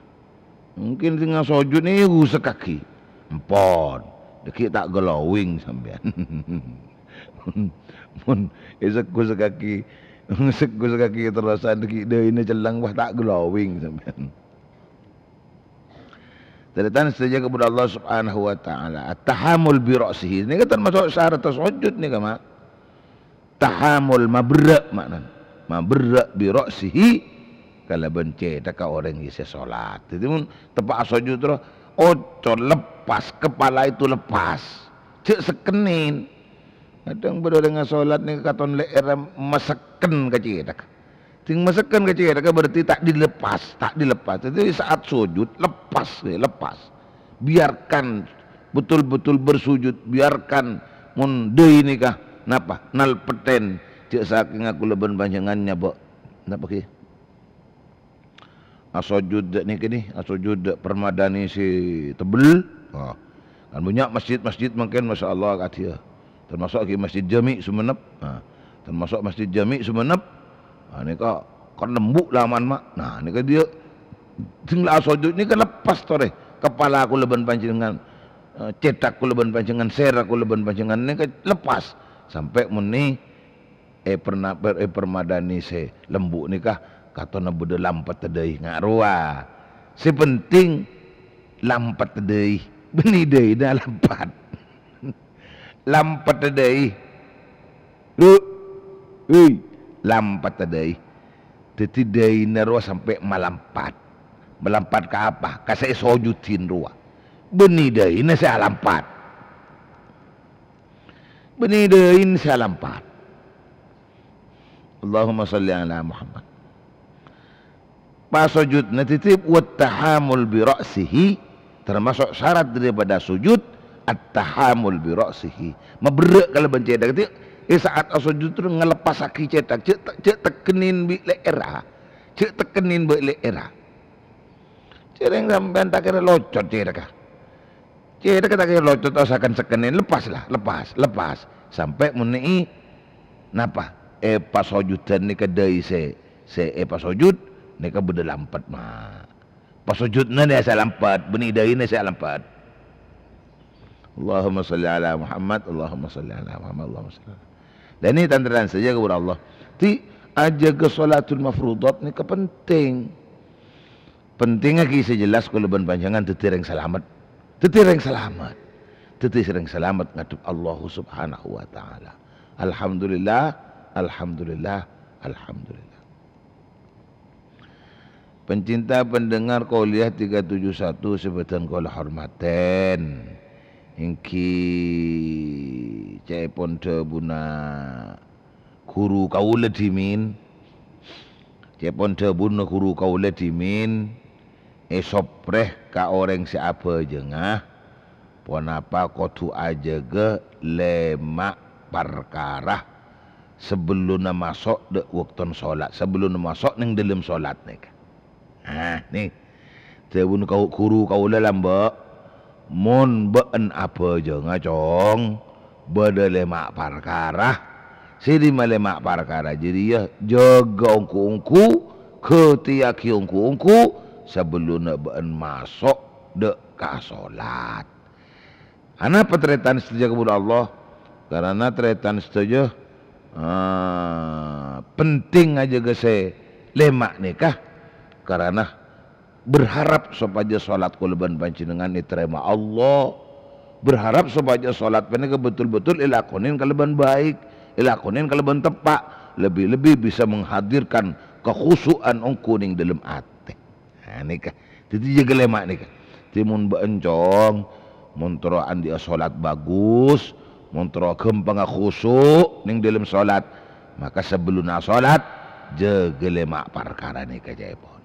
Mungkin sè ngasojud nèka ghusèkkaghi. Empon. Dâgghi' ta' glowing sampèyan. Mon èsek-ghusèkkaghi, èsek-ghusèkkaghi terrosan dâgghi' dâina celleng, wah, ta' glowing sampèyan. Tarètan sadhâjâ kabbhi Allah Subhanahu wa Ta'ala. At-tahamul bi ra'sihi. Nèka termasuk syarat sojud nèka, Ma'. Tahamul maberrâ' ma'nana. Maberrâ' bi ra'sihi kalabân cèthagghâ orèng sè salat. Dhâddhi, mon teppa' asojud terro, oco lepas, kepala itu lepas. Jhâ' sekkenin. Kadhâng bâdâ orèng asolat nèka katon lè'èrra masekken ka cèthagghâ. Sè masekken ka cèthagghâ berarti ta' dilepas, ta' dilepas. Dhâddhi, saat sujud, lepas, ya, lepas. Biarkan betul-betul bersujud, biarkan mon dâi nèka napa? Nalpeten, jhâ' sakènga kaulâ bân panjhennengngan nyabâ'. Napa, ghi? Asojud dâ' nèkè nè, asojud dâ' parmadani sè tebbel. Nah, kan bânnya' masjid-masjid mangkèn, masya Allah, kadhiyâ. Termasuk ghi' Masjid Jami' Sumenep. Nah, termasuk Masjid Jami' Sumenep. Nah, nèka kan lembu' laman, Ma'. Nah, nèka dâ' iyâ sè la asojud nèka lepas torè. Kepala kaulâ bân panjhennengngan, eh, cèthagghâ kaulâ bân panjhennengngan, sèra kaulâ bân panjhennengngan nèka lepas. Sampè' mon nè è perna-, per-, è parmadani sè lembu' nèka katonna bâdâ lampetta dâi nga' rowa. Sè penting lampetta dâi. Bânnè dâina lampet. Lampetta dâi. Ru. Hei, lampetta dâi. Dhâddhi dâina rowa sampè' malampet. Malampet ka apa? Ka sè èsojudhi rowa. Bânnè dâina sè alampet. Bânnè dâina sè alampet. Allahumma shalli ala Muhammad. Pasojudna dhâddhi wat tahamul bi ra'sihi, termasuk syarat daripada sujud, at-tahamul bi ra'sihi. Maberrâ' kalabân cèthagghâ. Dhâddhi, è sa'at asojud terro ngaleppasaghi cèthagghâ, jhâ' te-, jhâ' tekkenin bi' lè'èrra. Jhâ' tekkenin bi' lè'èrra. Cèrèng sampèyan ta' kèra locot cèthagghâ. Cèthagghâ ta' kèra locot, osakan sekkenin, lepas la, lepas, lepas. Sampè' mon nèka, napa? È pasojudan nèka dâi sè, sè èpasojud, nèka bâdâ lampet, Ma'. Pasojudna nè sè lampet, bânnè dâina sè lampet. Allahumma shalli ala Muhammad, Allahumma shalli ala Muhammad, Allahumma shalli ala. Dhâddhi, tan-tarètan sadhâjâ kabbhi Allah. Dhâddhi, ajâgâ sholatul mafruḍat nèka penting. Pentingnga ghi' sè jelas kaulâ bân panjhennengngan dhâddhi rèng salamet. Dhâddhi rèng salamet. Dhâddhi rèng salamet ngadhep Allah Subhanahu wa Ta'ala. Alhamdulillah, alhamdulillah, alhamdulillah. Pencinta pendengar Kolyah tiga tujuh satu sè bâdhân kaulâ hormatè. Èngghi ca'èpon dhâbuna ghuru kaulâ dhimèn, ca'èpon dhâbuna ghuru kaulâ dhimèn, èsoprè ka orèng sè abhâjângnga, ponapa kodhu ajâgâ lèma' parkara sabellunna maso' dâ' bâktona solat, sabellunna maso' neng dâlem solat nèka. Nah, nè. Dhâbuna kau-, ghuru kaulâ lambâ', "Mon bâ'en abhâjângnga, Cong, bâdâ lèma' parkara. Sè dimma lèma' parkara jârèya, jâgâ ongghu-ongghu, ghâtèyaghi ongghu-ongghu sabellunna bâ'en maso' dâ' ka solat." Anapa tarètan sadhâjâ kabbhi Allah? Karana tarètan sadhâjâ, eh, penting ajâgâ sè lèma' nèka. Karana berharap sopajâ solat kaulâ bân panjhennengngan ètarèma Allah. Berharap sopajâ solat panèka betul-betul èlakonè kalabân baik, èlakonè kalabân teppa', lebbi-lebbi bisa menghadirkan kekhusyu'an ongghu neng dâlem atè. Nah, nèka. Dhâddhi jâgâ lèma' nèka. Dhâddhi mon bâ'en, Cong, mon terro andi'â solat bagus, mon terro ghâmpangnga khusyu' neng dâlem solat, maka sabellunna solat, Jâgâ lèma' parkara nèka, ca'èpon.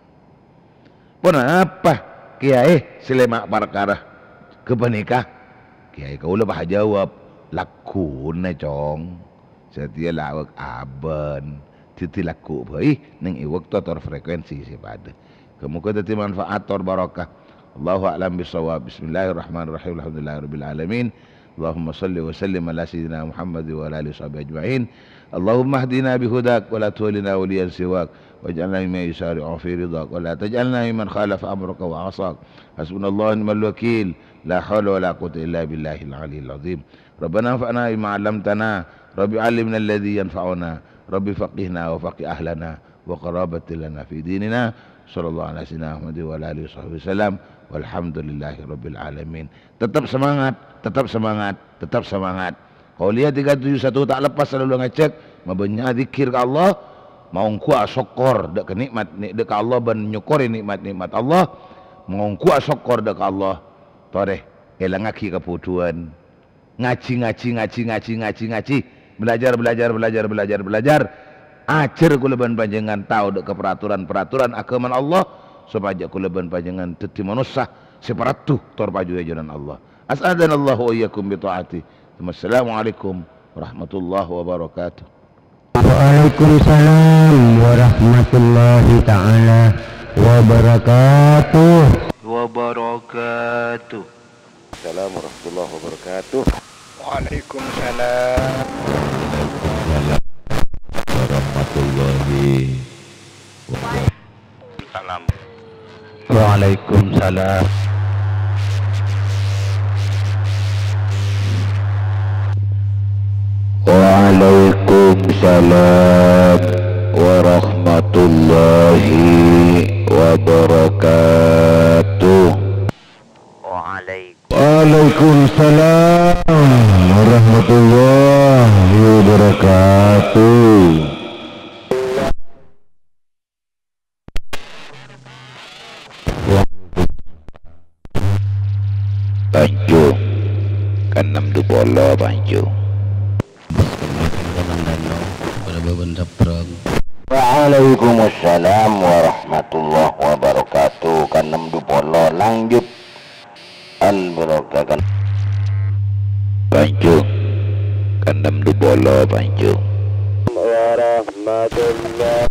Ponapa, Kèyaè, sè lèma' parkara ghâpanèka? Kèyaè kaulâ pas ajâwâb, "Lagghuna, Cong. Satèya la abân, dhâddhi lagghu' bhâi nèng è bâkto tor frekuensi sè padâ." Ghâ-moghâ dhâddhi manfaat tor barokah. Allahu a'lam bissawab. Bismillahirrahmanirrahim. Alhamdulillahirabbil alamin. Allahumma shalli wa sallim ala sayyidina Muhammad wa ala alihi washabihi ajma'in. Allahumma hdina bihudak wa la tuwallina waliyan siwak. Waj'alna mimman yusari'u fi ridhak wa la taj'alna mimman khalafa amraka wa 'asak. Hasbunallahu wa ni'mal wakil. La haula wa la quwwata illa billahil aliyyil azim. Rabbana anfa'na bima 'allamtana. Rabbi 'allimna alladzi yanfa'una. Rabbi faqihna wa faqih ahlana wa qarabatil lana fi dinina. Sallallahu ala sayyidina Muhammad wa ala alihi washabihi wasallam. Walhamdulillahi rabbil alamin. Tetap semangat, tetap semangat, tetap semangat. Qauliyah tiga tujuh satu ta' lepas selalu ngajak, mabânnya' dzikir ka Allah, maongghuwâ sokkor dâ' ka nikmat, ni-, dâ' ka Allah bân nyokkorè nikmat-nikmat Allah, maongghuwâ sokkor dâ' ka Allah. Torè, èlangngaghi kabhudhuwân. Ngajhi, ngajhi, ngajhi, ngajhi, ngajhi, ngajhi. Belajar, belajar, belajar, belajar, belajar. Ajhâr kaulâ bân panjhennengngan tao dâ' ka peraturan-peraturan aghâmana Allah, sopajâ kaulâ bân panjhennengngan dhâddhi manossa sè paraddhu tor paju è jhâlân Allah. As'adanallahu wa iyyakum bi ta'atih. Wassalamualaikum warahmatullahi wabarakatuh. Waalaikumsalam warahmatullahi ta'ala wabarakatuh. Wabarakatuh. Assalamualaikum warahmatullahi wabarakatuh. Waalaikumsalam. Waalaikumsalam warahmatullahi wabarakatuh. Salam. Waalaikumsalam. Waalaikumsalam warahmatullahi wabarakatuh. Waalaikumsalam warahmatullahi wabarakatuh. Panjung. Kanem du polo, Panjung. Waalaikumsalam warahmatullahi wabarakatuh. Kanem du polo, lanjut. Al-Barokah kan. Panjung. Kanem du polo, Panjung. Warahmatullah.